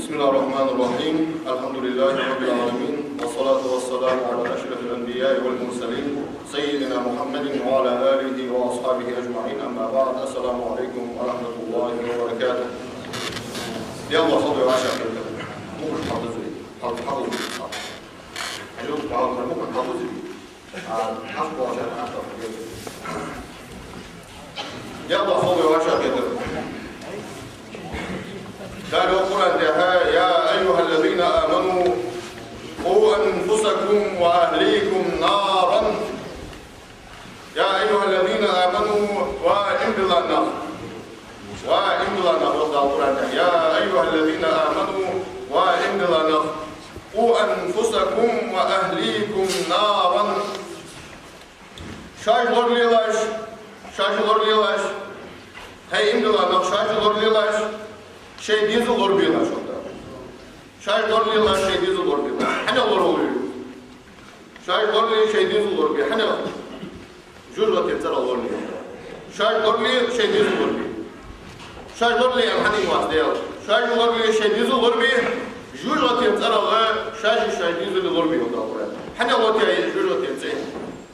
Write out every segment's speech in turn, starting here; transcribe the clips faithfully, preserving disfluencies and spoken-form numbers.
بسم الله الرحمن الرحيم. الحمد لله رب العالمين، والصلاة والسلام على أشرف الأنبياء والمرسلين، سيدنا محمد وعلى آله وأصحابه أجمعين. أما بعد، السلام عليكم ورحمة الله وبركاته. يلا، خذوا يا عشاء. ممكن تحفظوا لي. حفظ-، حفظوا لي. حلو، حفظوا، ممكن تحفظوا لي. Дала Къуръан тӀа: «يا أيها الذين آمنوا قوا أنفسكم وأهليكم نارا». يا أيها الذين آمنوا, ва иман дилла нах. Ва иман дилла нах, йоах Дала Къуръан тӀа. يا أيها الذين آمنوا, ва иман дилла нах. قوا أنفسكم وأهليكم نارا. Шоаш лоралелаш, шоаш лоралелаш, хӀай иман дилла нах, шоаш лоралелаш, шоай дезал лорабелаш, йоах Дала. Шоаш лоралелаш, шоай дезал лорабелаш. ХӀана лорале? Шоаш лорале, шоай дезал лорабе. ХӀана? ЖожагӀатен цӀерах лорале. Шоаш лорале, шоай дезал лорабе. Шоаш лорале аьнна хӀана аьннад Даьла? Шоаш лорале, шоай дезал лорабе, жожагӀатен цӀерах шоаш шоай дезал лорабе, йоах Дала Къуръан тӀа. ХӀана лотаяьй жожагӀатен цӀи?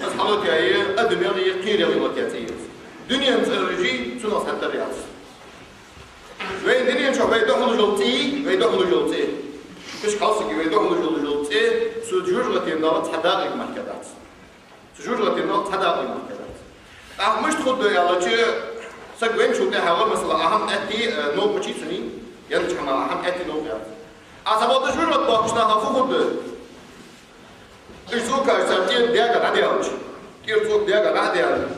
Из хьалотаяьй адамех а кхерех а лотаяь цӀи я из. Дунен цӀераш а цунах цхьатарра яц. Вай дунен чу вай духьал йола цӀи, вай духьал йола цӀи. Кхы кхалсаг вай духьал йола цӀи, цу жожагӀатен дагӀа цхьа дакъа мара дац. Цу жожагӀатен дагӀа цхьа дакъа мара дац. ТӀаккха мишта хургда аьлча, саг венначул тӀехьагӀа, масала, ахьам аьттий, э, новкъа чу цунна, еннача хӀамах ахьам аьттий новкъа яц. А сабаьта жожагӀате бахача наха фу хургда? Уж цӀокаш цар тӀера дега дӀадаьлча, тӀера цӀока дега дӀадаьлча,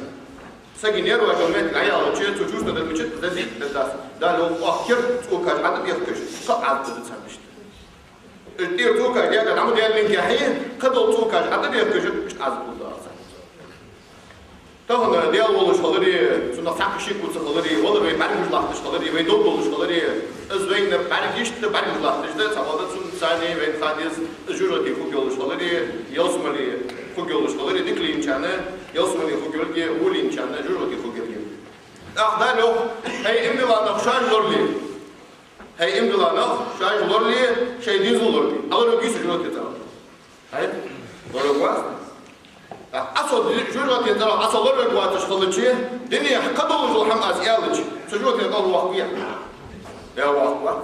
сага нерваш йола моттиг дӀаяьлча, цу чувствода мичад деза, деза дац. Дала йоах, оаха керда цӀокаш Ӏо тӀабехкаш, кхы Ӏазап дергда царна иштта. Уж тӀера цӀокаш дега дӀа ма даьллинге хье, кхыдола цӀокаш Ӏо тӀабехкаш, иштта Ӏазап дергда царна. Тахан Даьла волаш хиларе, цунах цхьаккха шек ца хиларе, валар вай бӀаргагуш латташ хиларе, вай дов долаш хиларе, из вайна бӀарга иштта бӀаргагуш латташ да, цхьабакъда цунца царна вайна ха деза, из жожагӀате хургйолаш хиларе, ялсмале хургйолаш хиларе, дика лийнначарна ялсмале хургйолга, во лийнначарна жожагӀате хургйолга. ТӀаккха Дала йоах: хӀай иман дилла нах, шоаш лорале. ХӀай иман дилла нах, шоаш лорале, шоай дезал лорабе. Ӏо лоравергвий со жожагӀатен цӀерах? ХӀай? Лоравергвац. Ӏа со ди-, жожагӀатен цӀерах Ӏа со лоравергвоацаш хилча, дунен кхыдола йола хӀама аз аьлча, со жожагӀатен тӀа воаккхаргвий? Э, воаккхаргвац.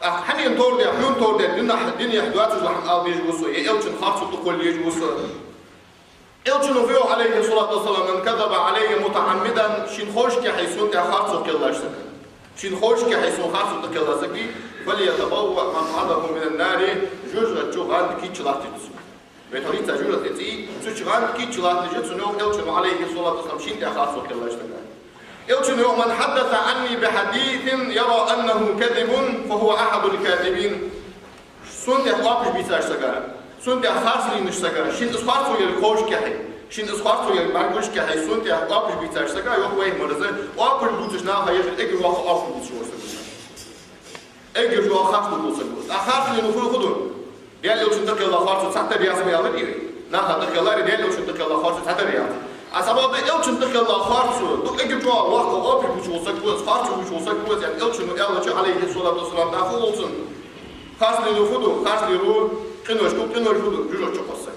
ТӀаккха хьанна товр де, хьона товр де, дунен, дунен доацаш дола хӀама ала дезаш ва со, е Элчан харцо тӀакхолла дезаш ва со. Элчано фу йоах, عليه الصلاة والسلام: «من كذب علي متعمدا», шийна ховшкахьа сона тӀа харцо кхеллача сага. Шийна ховшкахьа сона харцо тӀакхелла саг, «فليتبوأ مقعده من النار», жожагӀата чу гӀанд кийча латтийта цунна. Вай тхьовра йиц жожагӀатен цӀи, цу чу гӀанд кийча латтийта цунна, йоах Элчано, عليه الصلاة والسلام, шийна тӀа харцо кхеллача сага. Элчано йоах: «من حدث عني بحديث يرى أنه كذب فهو أحد الكاذبين». Сона тӀа оапаш бийцача сага, сона тӀа харц лийннача сага, шийна из харцо яр ховшкахьа, шийна из харцо яр бӀаргагуш кахьа, сона тӀа оапаш бийцача сага, йоах пайхамара, оапаш бувцаш наха езар эггара воккха оапаш бувцаш вола саг. Эггара чӀоагӀа харц дувцаш вола саг. А харц лийнна фу хургда? Даьла Элчан тӀакхелла харцо цхьатарра яц ма аьлар вай. Наха тӀакхелларе, Даьла Элчан тӀакхелла харцо цхьатарра яц. А сабаьта Элчан тӀакхелла харцо, дукха эггара чӀоагӀа воккха оапаш бувцаш вола саг ва из, харцо бувцаш вола саг ва из, аьнна Элчано аьлча, عليه الصلاة والسلام, наха фу оал цунна? Харц лийнар фу ду? Харц лийнар къинош ду, къинош фу ду? ЖожагӀате чукхосса саг.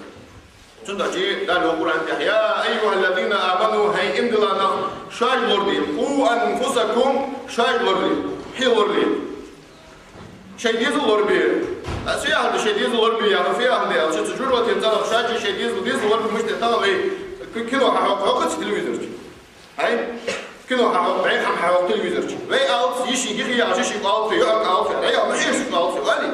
Цудухьа Дала йоах Къуръан тӀа: «يا أيها الذين آمنوا», хӀай иман дилла нах, шоаш лорале, «قوا أنفسكم», шоаш лорале, хье лорале. Шоай дезал лорабе. А фу яхар да шоай дезал лорабе яхар, фу яхар да аьлча, цу жожагӀатен цӀерах шоаш шоай дезал, дезал лорабе мишта да, тахан вай ки-, кино хьахьокх, хьокхац телевизора чу. ХӀай? Кино хьахьокх, бӀеха хӀама хьахьокх телевизора чу. Вай алац, йишийга хий яхаш, йишийга оалац, йоӀага оалац, дӀаяла ма хьежа шуга, оалац, оалий?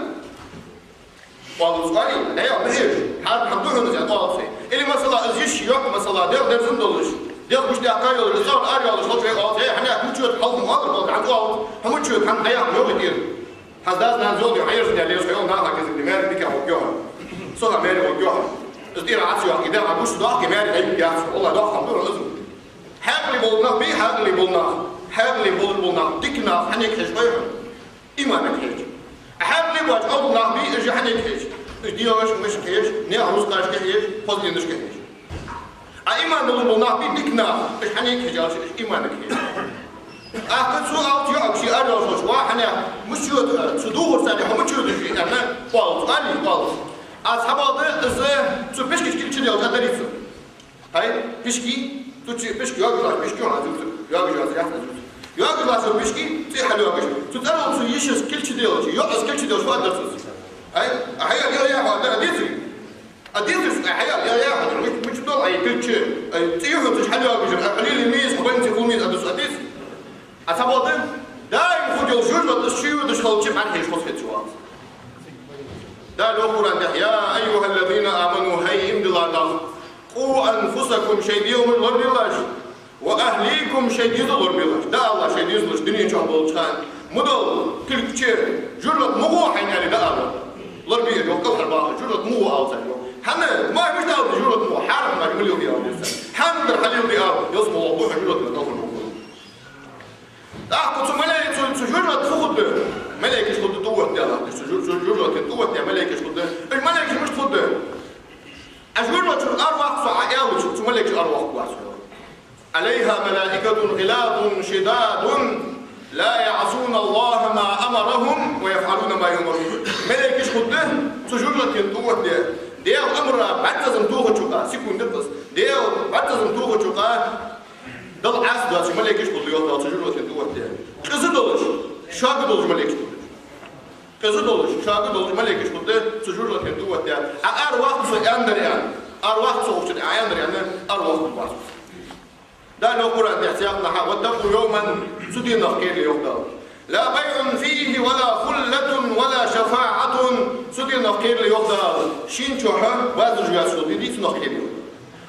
Оалац, оалий? ДӀаяла ма хьежа. Хьарам хӀама да хьона из, аьнна, оалац вай. Или, масала, из йиша йоӀ, масала, дегӀ дерзан долаш, дегӀ гучадаьккха йолаш, из цӀагӀара ара йоалаш хилча вай оалац: «Э, хьанах мича йода хьалха ма оалар, оалац, хӀанз оалац, хьо мича йода, хӀанз дӀаяха йоагӀий тӀера. Хьа дас-нанас йоагӀий, хьо ерзан ял еза, хьо йола наха кизиг ди маьре дика гӀоргйоахьа. Со ха маьре гӀоргйоахьа. Из тӀера Ӏа ца йоаккхе, и дегӀ Ӏа гуш доахке маьре дӀайийтаргьяц. Валлахь, доккха хӀама да хьона из». Хьаькъале бола нах бий, хьаькъале бола нах, хьаькъале бола, бола нах, дика нах хьанга хьежа хой хьона? Иманга хьежа. Хьаькъале боаца Ӏовдала нах бий, уж хьанга хьежа? Уж дегӀашка, мишка хьежа, наьха рузкъашка хьежа, хоза деношка хьежа. А иман дола бола нах бий, дика нах, уж хьанга хьежа аьлча, уж иманга хьежа. ТӀаккха цо аьлча, йоӀага ший ара йоалаш волча: «Ва хьанех, мича йода хьо, цу духар санна хьо мича йодаш я?» — аьнна, оалац, али, оалац. Аз хьабоагӀа, из цу пишкаш кулг чуделча дарий цо. Хьай, пишки, цу чу пишки йоагаш латт, пишки хьона зуцу, йоагаш латт, яхна зуцу. Йоагаш латт цо пишки, цӀи хьалйоагаш. Цу цӀерал цу йишас кулг чуделча, йоӀас кулг чуделча, фу аргдар цо? Хьай, а хьаял яла яхьа, а дара диций? А диций, а хьаял яла яхьа, мича, мича дола хьай кулг чу, а цӀи хьона цу чу хьалйоагаш, а хьалийла мийса, хьо бенци хул мийса, а дус а диц? А цхьабакъда, даим хургйола жожагӀате из чуйодаш хилча, бӀарахьежа хоза хет цо, оалац. Дала йоах Къуръан тӀа: «يا أيها الذين آمنوا», хӀай иман дилла нах, «قوا أنفسكم», шоай дегӀамаш лорабелаш, «وأهليكم», шоай дезал лорабелаш. ДӀаала шоай дезалаш дунен чу болча хана. Ма дола кулг чу, жожагӀате ма гӀо хьайна аьле, дӀаала. Лорабе, йоах, кӀалхарбаха, жожагӀате ма гӀо, оалац, йоах. ХӀана, ма мишта оал, жожагӀате ма гӀо, хьарам хӀамаш ма леладе, оал, йоах. ХӀанз дар хьалеладе, оал, ялсмала гӀо хьо жожагӀате кӀалхарбаха. ТӀаккха цу малей-, цу, цу жожагӀатен фу хургда? Малейкаш хургда тӀаоттадаь, цу жо-, цу жожагӀатен тӀаоттадаь малейкаш хургда. Уж малейкаш мишта хургда? Ӏа жожагӀатера араваккха со, Ӏа аьлча, цу малейкаша аравоаккхаргвац хьо. «عليها ملائكة غلاظ شداد لا يعصون الله ما أمرهم ويفعلون ما يؤمرون». Малейкаш хургда цу жожагӀатен тӀаоттадаь, Даьла амара бӀаргазам тохача хана, секунда дац, Даьла бӀаргазам тохача хана Далла Ӏаса доацаш малейкаш хургда, йоах Дала, цу жожагӀатен тӀаоттадаь. Къиза долаш, шога долаш малейкаш хургда. Къиза долаш, шога долаш малейкаш хургда цу жожагӀатен тӀаоттадаь. Ӏа араваккха со аьннадар аьнна, араваккха со укх чура Ӏа аьннадар аьнна, аравоаккхаргвац. Дала йоах Къуръан тӀа цхьаннахьа: «واتقوا يوما», цу дийнах кхерале, йоах Дала. «لا بيع فيه ولا خلة ولا شفاعة». Цу дийнах кхерале, йоах Дала, шийна чухь вазаржа вац дола ди дий, цунах кхерале, йоах.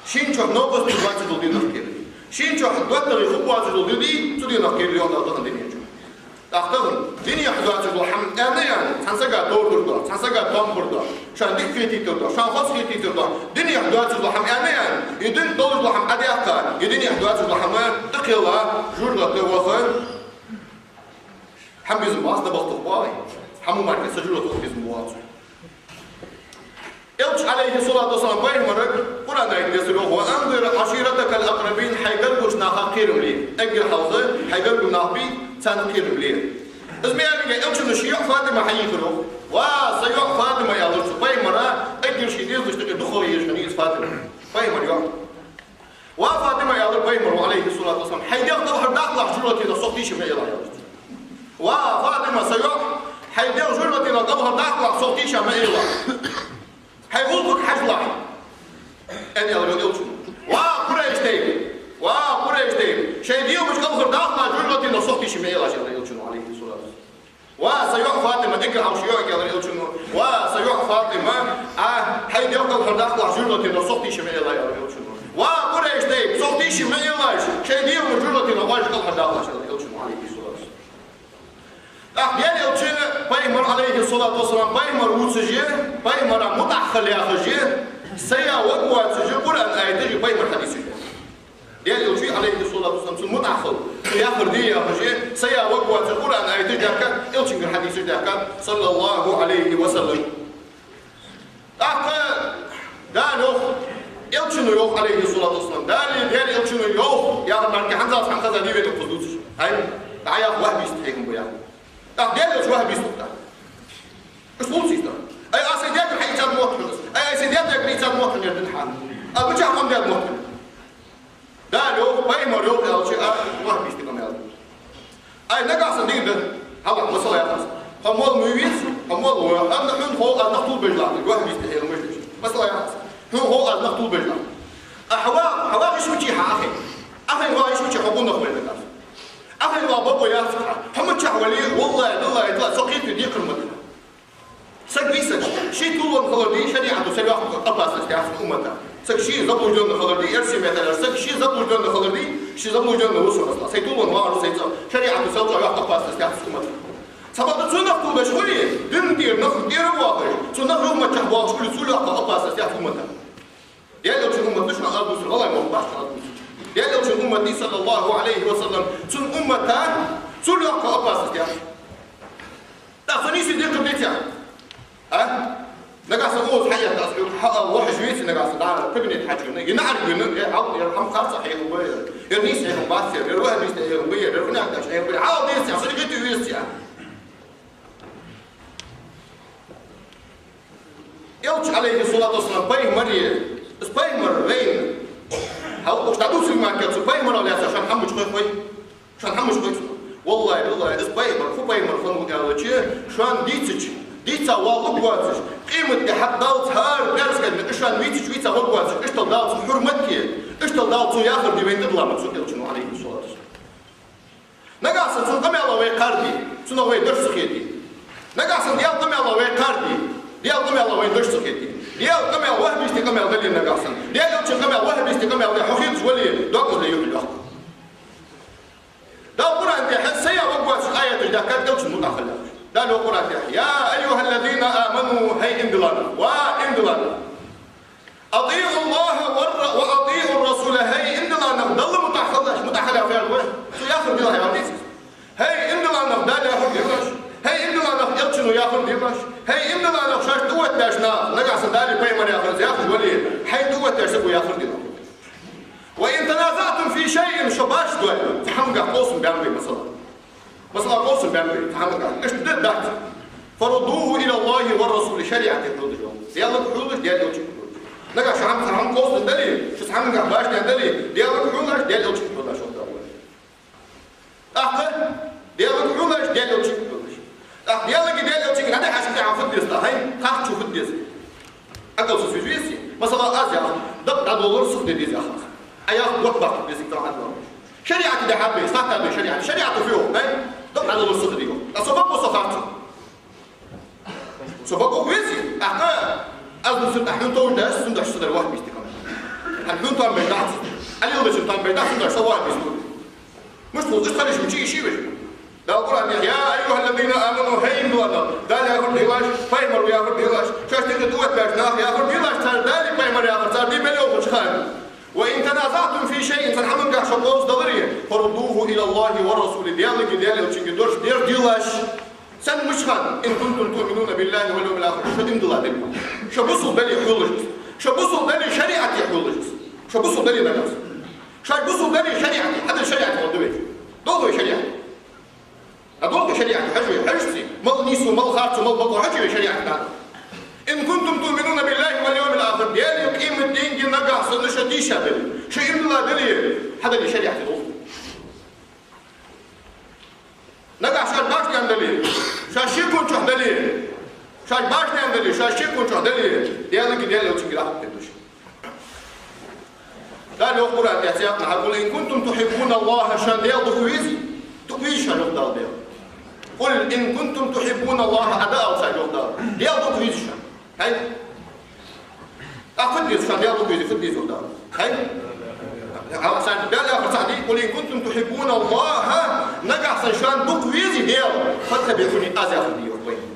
Шийна чухь новкъостал доацаш дола дийнах кхерале. Шийна чухь доттагӀий хургвоацаш дола ди дий, цу дийнах кхерале, йоах Дала, тахан дунен чу. ТӀаккха тахан дунен хьадоацаш дола хӀама аьнна а аьнна, цхьан сага товр дергдоацаш, цхьан сага тоам бергдоацаш, шоана дика хетийтаргдоацаш, шоана хоза хетийтаргдоацаш, дунен хьадоацаш дола хӀама аьнна а аьнна, из дунен долаш дола хӀама Ӏодаьккха, из дунен хьадоацаш дола хӀама тӀакхелла, жожагӀате ваха. ХӀама безам бац, набахтах бац, хӀама мара са жожагӀатах безам бац. Элча, Ӏалайхи ссалату вассалам, пайхамара Къуръан аят дийцар, йоах: «وأنذر عشيرتك الأقربين», хьай гаргарча нахах кхерам ле. Эггара хьалха хьай гаргара нах бий, царна кхерам ле. Из ма аьллинге, Элчано ший йоӀ ФатӀима хьайийхар, йоах. «Ва, са йоӀ ФатӀима», — аьлар цо, пайхамара, эггара ший дезалашта юкъе дукхагӀа езаш хинна из ФатӀима. Пайхамара йоӀ. «Ва, ФатӀима», — аьлар пайхамара, Ӏалайхи ссалату вассалам, «хьай дегӀ кӀалхардаккхалахь жожагӀатенах, со тешаме Ӏелахь», — аьлар. «Ва, ФатӀима, са йоӀ, хьай дегӀ жожагӀатенах кӀалхардаккхалахь, со тешаме Ӏелахь. Хьай гӀулакхага хьажалахь», — аьнна аьлар Элчано. «Ва, Къурайш тайпа, ва, Къурайш тайпа, шоай дегӀамаш кӀалхардаккхалахь жожагӀатенах, со тешаме Ӏелахь», — аьлар Элчано, Ӏалайхи ссалату вассалам. «Ва, са йоӀ ФатӀима», — эггара хьалха ший йоӀага аьлар Элчано, «ва, са йоӀ ФатӀима, Ӏа хьай дегӀ кӀалхардаккхалахь жожагӀатенах, со тешаме Ӏелахь», — аьлар Элчано. «Ва, Къурайш тайпа, со тешаме Ӏелахь, шоай дегӀамаш жожагӀатенах оаш кӀалхардаккхалахь», — аьлар Элчано, Ӏалайхи ссалату вассалам. ТӀаккха Даьла Элча, пайхамар, Ӏалайхи ссалату вассалам, пайхамар вувцаш а, пайхамара мутӀахьа хила яхаш а, сая варгвоацаш а, Къуръан аяташ а, пайхамара хьадисаш а. Даьла Элча, Ӏалайхи ссалату вассалам, цунна мутӀахьа хила, цо яхар де яхаш а, сая варгвоацаш а, Къуръан аяташ даьхкад, Элчангара хьадисаш даьхкад, саллаллахӀу Ӏалайхи ва саллам. ТӀаккха Дала йоах, Элчано йоах, Ӏалайхи ссалату вассалам, Дала, Даьла Элчано йоах, яхар мара хӀанзалца хьанз хеза дий вай дукха дувцаш. Хьай, дӀаяха вахӀабист хьехам ба яха. ТӀаккха Даьла Элча вахӀабист да. Уж хулцийста. Ай, аз сай даьгара хьаийцад мотт хьона. Ай, аз сай даьгара ийцад мотт хьона, ер дин хьан. А, буча хьам даьд мотт хьона. Дала йоах, пайхамара йоах аьлча, а, вахӀабистий къамаьл. Ай, нагахьа санна дика да. Хьалха, масала яхар аз. Хьо молла ма вий, хьо молла ва. Амма хьона хов аз нах тувлабеш латтаргва, вахӀабистий хьехамаш деш. Масала яхар аз. Хьона хов аз нах тувлабеш латтаргва. А хьо ва, хьо ва гӀиш вичи хьа ахи. Ахи ва гӀиш вичи хьо гӀо нах вай нагахьа санна. Ахи ва бабо яц хьа. Хьо мичахьа вале, валлахӀи, биллахӀи, талла, со кхетаве декхар ма да. Саг вий саг, ше тувлавенна хилар дий, шариӀато сел йоаккха опасность яц цун уммата. Саг ше заблуждённый хилар дий, эрсий меттала, саг ше заблуждённый хилар дий, ше заблуждённый ва со, масала. Сай тувлавенна вагӀар сай цӀагӀа, шариӀато сел цӀагӀа йоаккха опасность яц цун уммата. Цхьабакъда цунах тувлабеш хуле, дина тӀера нах тӀера а воаккхаш, цунах юхамаччахьа боагӀаш хуле, цул йоаккха опасность яц цун уммата. Даьла Элчан уммат да шоана аз дувцар, гӀалгӀай мохк бац шоана аз дувцар. Даьла Элчан уммат да, саллаллахӀу Ӏалайхи ва саллам, цун уммата цул йоаккха опасность яц. ТӀаккха цо нийсве декхар деций? А? Нагахьа санна укхаза хьаэтта аз хьога, хьа, вахаш веце нагахьа санна, дӀа кабинете хьачувена, е наӀарга вена, е хьал, е хӀама харц хьехам ба, е, е нийса хьехам бац, е вахӀабистех хьехам ба, е вахӀанехтех хьехам ба, хьал дийца, со дика везац. Элча, Ӏалайхи ссалату вассалам, пайхамар я, из пайхамар вайна. Хьал, уж дӀадувцар ма кхет, цу пайхамарах лаьца шоана хӀама мича хой хой? Шоана хӀама мича хой хой? ВаллахӀи, биллахӀи, из пайхамар, фу пайхамар хиннав аьлча, шоана дийцача, дийца валлалургвоацаш, къематди хьакъ даллалца хӀара пӀаьраска кадаме, из шоана вийцача вийца варгвоацаш, иштта Дала цунна хьурмат де, иштта Дала цунна яхар де вайна тӀадилла ма цу Элчано, Ӏалайхи ссалату вассалам. Нагахьа санна цун къамаьлах вай кхарде, цунах вай дош ца хете. Нагахьа санна Даьла къамаьлах вай кхарде, Даьла къамаьлах вай дош ца хете. Даьла къамаьл вахӀабистий къамаьл дале нагахьа санна, Даьла Элчан къамаьл вахӀабистий къамаьл дале, хьо хеташ вале, докъазле юхь лоьху. Дала Къуръан тӀа хьа сая вагвац аяташ дахкад Элчан мутӀахьа хилар. Дала йоах Къуръан тӀа: «يا أيها الذين آمنوا», хӀай иман дилла нах, ва иман дилла нах. «أطيعوا الله والر-، وأطيعوا الرسول», хӀай иман дилла нах, Далла мутӀахьа хилалаш, мутӀахьа хила фу яхар да? Цо яхар дилла хьай ватис. ХӀай иман дилла нах, Дала яхар дилаш. ХӀай иман дилла нах, Элчано яхар дилаш. ХӀай иман дилла нах, шоаш тӀаоттабаьча наха, нагахьа санна Дала, пайхамара яхар, яхаш вале, хьайна тӀаоттабаьча саго яхар дилла. «وإن تنازعتم في شيء», шо башха дой, цхьа хӀамангахь къовсам баьнна бий, масала. Масала, къовсам баьнна бий, цхьа хӀамангахь. Иштта дац. «فردوه إلى الله والرسول», шариӀата хьулдаш йоах. Даьлага хьулдаш, Даьла Элчанга хьулдаш. Нагахьа шо хӀама, цхьа хӀама къовсам дале, шо цхьа хӀамангахь башха дале, Даьлага хьулдаш, Даьла Элчанга хьулдаш, йоах Дала. ТӀаккха Даьлага хьулдаш, Даьла Элчанга хьулдаш. ТӀаккха Даьлагеи Даьла Элчангеи нана хьашка тӀехьа фу де деза, хӀай? Кхаччо фу де деза? Ӏокхалсаш веза везий? Масала, аз йоах, дакъа дӀадалар сиха де деза яхар. Ӏа йоах, бокъо баккха деза, тӀаккха дӀадалар. ШариӀата дехьа бе, сахьта бе шариӀата. ШариӀата фу йоах, хӀай? Дакъа дӀадалар сиха де йоах. Ткъа со бакъо, со харцо. Со бакъо везий? ТӀаккха аз ну сир тӀа хьона товш дац, цун даш со дар вахӀабистий къамаьл. ХӀана хьона там беш дац? Ӏалил дашин там беш дац, цун даш со вахӀабист. Мишта хул, иштта хилча мича йиш я вай? Дала Къуръан тӀа: «يا أيها الذين آمنوا», хӀай иман дилла нах, Дала яхар дилаш, пайхамара яхар дилаш, шоаш тӀехьа тӀаоттабаьча наха яхар дилаш, цар Дала, пайхамара яхар, цар де мел йоахача хана. «وإن تنازعتم في شيء», цхьан хӀамангахь шо къовсам даларе, «فردوه إلى الله والرسول», Даьлагеи Даьла Элчангеи дош дер дилаш. Сенна, мича хана? «إن كنتم تؤمنون بالله واليوم الآخر», шо иман дилла дале. Шо бусалба дале хьулдаш из. Шо бусалба дале шариӀата хьулдаш из. Шо бусалба дале нагахьа санна. Шоаш бусалба дале шариӀата, хьадале шариӀат хьулда вай. ДоагӀа вай шариӀат. А доккха шариӀат хьажа вай, хьажций, мала нийсо, мала харцо, мала бакъо хьажа вай шариӀат тӀа. «إن كنتم تؤمنون بالله واليوم الآخر», Даьлагеи къематдийнагеи нагахьа санна шо дийша дале, шо иман дилла дале, хьадале шариӀат долх. Нагахьа шоаш башха дале, шоаш шекон чу дале, шоаш башха дале, шоаш шекон чу дале, Даьлагеи Даьла Элчангеи лахьта деш. Дала йоах Къуръан тӀа цхьаькха: «قل إن كنتم تحبون الله», шоана Даьла дукха везий? Дукха везий шоана, йоах Дала, Даьла? «قل إن كنتم تحبون الله», Ӏа дӀаала царга, йоах Дала. Даьла дукха везий шоана? ХӀай? ТӀаккха фу де деза шоана, Даьла дукха везий, фу де деза, йоах Дала? ХӀай? Ала сан Дала яхар цхьа дий: «قل إن كنتم تحبون الله», нагахьа санна шоана дукха везий Даьла, «فاتبعوني», аз яхар де, йоах вайна.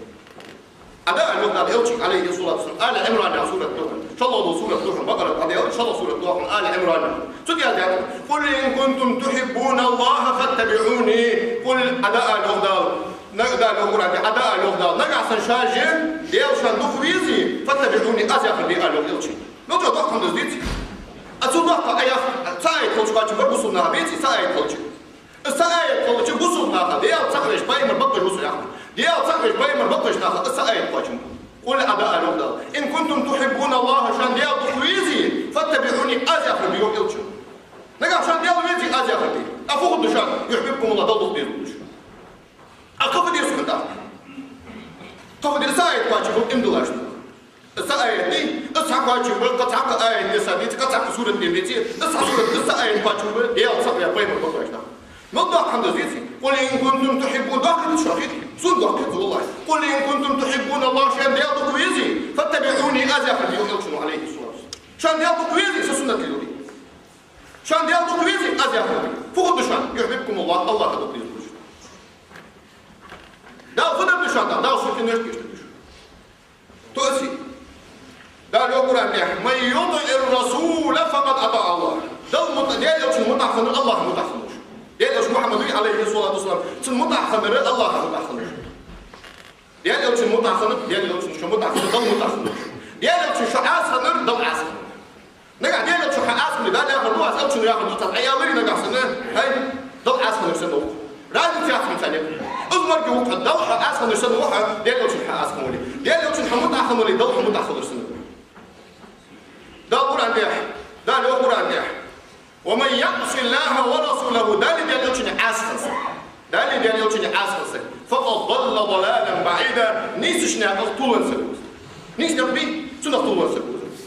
Ӏа дӀаала, йоах Дала, Элчанга, Ӏалайхи ссалату вассалам, Али Ӏимран яха сурат да хьона. ШоллагӀа дола сурат да хьона, Бакъарат хьадаьлча, шоллагӀа сурат да хьона, Али Ӏимран. Цу тӀа яхар: «قل إن كنتم تحبون الله فاتبعوني». Къул, Ӏа дӀаала, йоах Дала. Наг-, Дала йоах Къуръан тӀа, Ӏа дӀаала, йоах Дала. Нагахьа санна шоаш Даьла шоана дукха везий, «فاتبعوني», аз яхар де, ала, йоах Элчано. Ну, чӀоагӀа доккха хӀама да из, деций? А цул доккха Ӏа яхар, цхьа аят хилча кхоачам бар бусалба наха, беций, цхьа аят хилча. Из цхьа аят хилча бусалба наха, Даьла цаӀ веш, пайхамар бакъвеш ва со яхар. Даьла цаӀ веш, пайхамар бакъвеча наха из цхьа аят кхоачам ба. Къул, Ӏа дӀаала, йоах Дала. «إن كنتم تحبون الله», шоана Даьла дукха везий, «فاتبعوني», аз яхар де, йоах Элчано. Нагахьа шоана Даьла везий, аз яхар де. ТӀаккха фу хургда шоана? «يحببكم الله», Далла дукха деза хургда шо. А кхы фу деза хургда? Кхы фу деза, цхьа аят кхоачам ба иман диллача наха. Цхьа аят дий, цхьа кхоачам ба, кхы цхьаккха аят дийца, деций, кхы цхьаккха сурат дийца, деций, цхьа сурат, цхьа аят кхоачам ба, Даьла цаӀ веш, пайхамар бакъвеш нах. Мел доккха хӀама да из, деций? «قل إن كنتم تحبون», доккха да шоана, хетий? Сона доккха да, валлахӀи. «قل إن كنتم تحبون الله», шоана Даьла дукха везий, «فاتبعوني», аз яхар де, йоах Элчано, Ӏалайхи ссалату вассалам. Шоана Даьла дукха везий, са суннат леладе. Шоана Даьла дукха везий, аз яхар де. Фу хургда шоана? «يحببكم الله», Аллахӏ дукха деза хургда шо. Дала фу дергда шоана, Дала шоана кхы нерт кийчдергда шо. Тоъал. Дала йоах Къуръан тӀа: «من يطع الرسول فقد أطاع الله». Далла мутӀахь, Даьла Элчана мутӀахь хиннар Аллахӏа мутӀахь хиннав. Даьла Элча Мухьаммад вий, Ӏалайхи ссалату вассалам, цунна мутӀахь хиннар Аллахӏа мутӀахь хиннав. Даьла Элчана мутӀахь хиннар, Даьла Элчана шо мутӀахь хиннар, Далла мутӀахь хиннав. Даьла Элчано шо Ӏаса хиннар, Далла Ӏаса хиннар. Нагахь Даьла Элчано хьа Ӏаса хиннар, Дала яхар да аз, Элчано яхар да аз, Ӏа аьлар нагахь санна, хӀай, Далла Ӏаса хиннар санна да. Разница яц хьона царна юкъе. Из марг ва хьона, Далла хьа Ӏаса хиннар санна ва хьона, Даьла Элчано хьа Ӏаса хиннар вале. Даьла Элчано хьа мутӀахьа хиннар вале, Далла хьа мутӀахьа хилар санна. Дала Къуръан тӀа, Дала йоах Къуръан тӀа: «ومن يعص الله ورسوله», Даллеи Даьла Элчаннеи Ӏаса хинна саг. Даллеи Даьла Элчаннеи Ӏаса хинна саг. «فقد ضل ضلالا بعيدا», нийсача наькъах тувланза саг ва из. Нийса никъ бий, цунах тувланза саг ва из.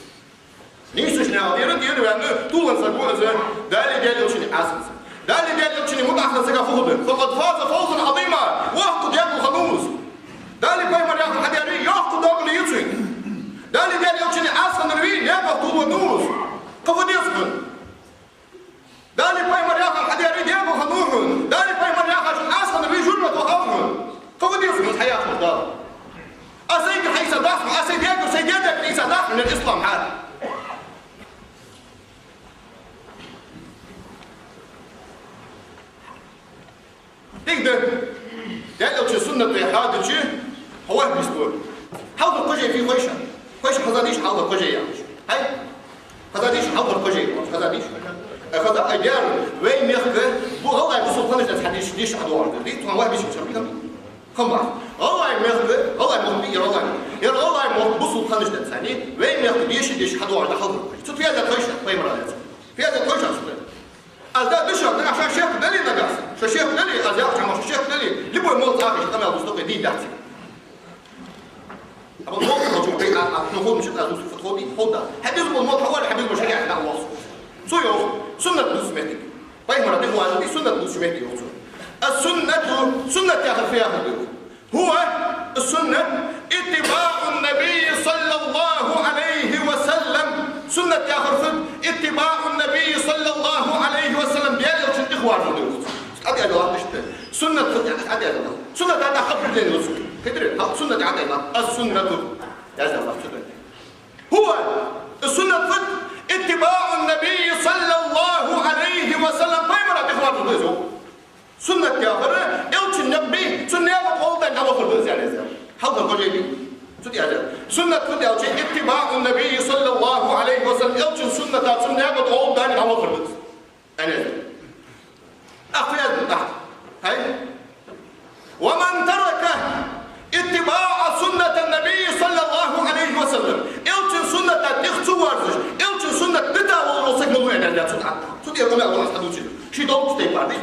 Нийсача наькъа тӀера, тӀера ваьнна, тувланза саг ва из, Даллеи Даьла Элчаннеи Ӏаса хинна саг. Даллеи Даьла Элчаннеи мутӀахьа хинна сага фу хургда? «فقد فاز فوزا عظيما», воккха декъала хиннав из. Даллеи Пайхамара яхар хьадаьр вий, йоккха декъал я цунна. Даллеи Даьла Элчаннеи Ӏаса хиннар вий, наькъах тувланза ва из. Кхы фу деза хьона? Даллеи Пайхамара яхар хьадаьр вий, декъала хиннав хьона. Даллеи Пайхамара яхачунна Ӏаса хиннар вий, жожагӀате вахав хьона. Кхы фу деза хьона, хьа яхаш Дала? Аз сайгара хьайса даха, аз сай дегара, сай дедагара ийца даха, мел ислам хьа. Дика да. Даьла Элчан суннат вай хьадича, хьо вахӀабист ва. Хьалхара кхожий фий хой шоана? Хой шоана хезадий шоана хьалхара кхожий яхаш? ХӀай? Хезадий шоана хьалхара кхожий яхаш? Хезадий шоана? Э, хеза, ай, дера, вай мехка бу-, гӀалгӀай бусалба хиннача денз хьадеш, деш хьадоагӀаш да. Дий, тхона вахӀабист шоана хиннаб? Хиннаб. ГӀалгӀай мехка, гӀалгӀай мохк бий, гӀалгӀай. Яр гӀалгӀай мохк бусалба хиннача денз, царна вай мехка деш, деш хьадоагӀаш да хьалхара кхожий. Цу тӀа фу яздеш хой шоана, Пайхамара аьлар цунга? Фу яздеш хой шоана цу тӀа? Аз да дешал, нагахь шоай шех дале нагахь санна, шоай шех дале, аз яхача хӀамах шоай шех дале, любой молла цӀагӀа иш къамаьл дувц, дукха дийна дац. Амма молла хьо чу бей, а, а, ну, хӀама шит аз дувц, фу тхо дий, хӀама да. Хьа безам бола молла хьавар, хьа безам бола шариӀат да, Аллахӏ. Цо йоах, суннат дувцача метте. Пайхамара тӀехвазар, суннат дувцача метте йоах цо. Ас-суннату, суннат яхар фу яхар да? هو, суннат, اتباع النبي صلى الله عليه وسلم. Суннат яхар фуд? اتباع النبي صلى الله عليه وسلم. Даьла Элчан тӀехвазар да. Хьадеш да иштта. Суннат фуд, хьадеш да. Суннат хьадеш да, хьадеш да. Хитре, хьа, суннат хьадеш да. Ас-суннату. Яздеш да суннат. هو, суннат фуд? اتباع النبي صلى الله عليه وسلم. Пайхамара тӀехвазар да из. Суннат яхар, Элчан никъ бий, цун наькъа тӀа гӀолла дӀавахар да из, яхар. Хьалха гӀолла бий. Цу тӀа яхар. Суннат фуд аьлча, اتباع النبي صلى الله عليه وسلم, Элчан сунната цун наькъа тӀа гӀолла дӀавахар да из. Аьнна. Ахьа фу яздир, ахьа. ХӀай? ومن ترك اتباع سنة النبي صلى الله عليه وسلم. Элчан сунната тӀех ца верзаш, Элчан суннат дита волаш вола саг малув, аьнна, цу тӀа. Цу тӀа къамаьл ду аз хьадувцар. Ший долча тайпара дий.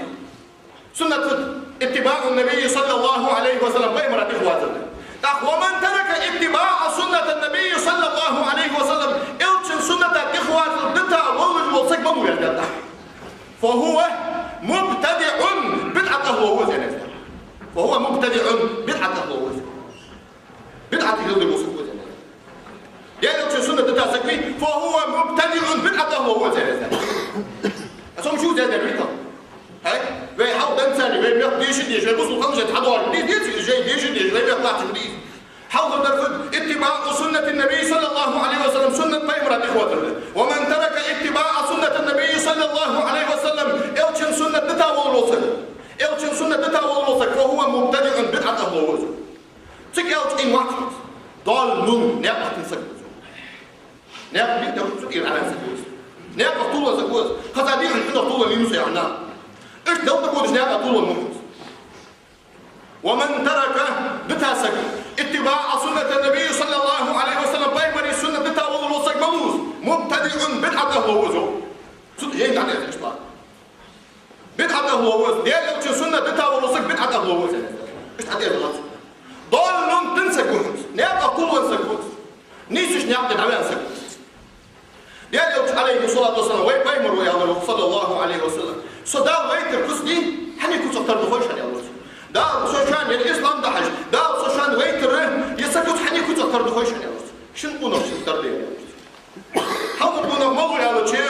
Суннат фуд? اتباع النبي صلى الله عليه وسلم, Пайхамара тӀехвазар да. ТӀаккха ومن ترك اتباع سنة النبي صلى الله عليه وسلم, Элчан сунната тӀехвазар дита волаш вола саг малув, аьнна, тӀаккха. فهو مبتدع, бидӀат ахӀло ва из, аьнна. فهو مبتدع, бидӀат ахӀло ва из. БидӀат хилда бусалба ва из, аьнна. Даьла Элчан суннат дита саг вий, فهو مبتدع, бидӀат ахӀло ва из, аьнна. Аз хӀама шу зен дар витал. ХӀай? Вай хьал данцани, вай мехка дешаш деш, вай бусалба хиннача денз хьадоагӀаш дий, деций, жай дешаш деш, вай мехка латташ дий. Хьалхардар фуд? اتباع سنة النبي صلى الله عليه وسلم, суннат Пайхамара тӀехвазар да. ومن ترك اتباع سنة النبي صلى الله عليه وسلم, Элчан суннат дита волаш вола саг. Элчан суннат дита волаш вола саг, فهو مبتدع, бидӀат ахӀло ва из. Цига аьлча, ин вахтанца. ضال, наькъах тувланза саг ва из. Наькъа битта цу тӀера Ӏоваьнна саг ва из. Наькъах тувланза саг ва из. Хезадий хьона, хьанах тувланза вий из, яхаш. Иштта далда бодаш наькъах тувланза ва из. ومن ترك, дита саг, اتباع سنة النبي صلى الله عليه وسلم, Пайхамара суннат дита волаш вола саг малув из? مبتدع, бидӀат ахӀло ва из. Цу тӀа жай дӀадеш ишта. БидӀат ахӀло ва из. Даьла Элчан суннат дита волаш вола саг бидӀат ахӀло ва из. Иштта хьадеш да. ضال, тинна саг ва из. Наькъах тувланза саг ва из. Нийсача наькъа тӀа дӀаваьнна саг ва из. Даьла Элча, عليه الصلاة والسلام, вай Пайхамара аьлар, صلى الله عليه وسلم: со Дала вайтар куц дий, хьанна куцах тара да хой шоана, аьлар цо. Дала со шоана, яр ислам дахьаш, Дала со шоана вайтар, е са куц хьанна куцах тара да хой шоана, аьлар цо. Шин къонах шийна тара да, аьлар цо. Хьалхара къонах малув аьлча,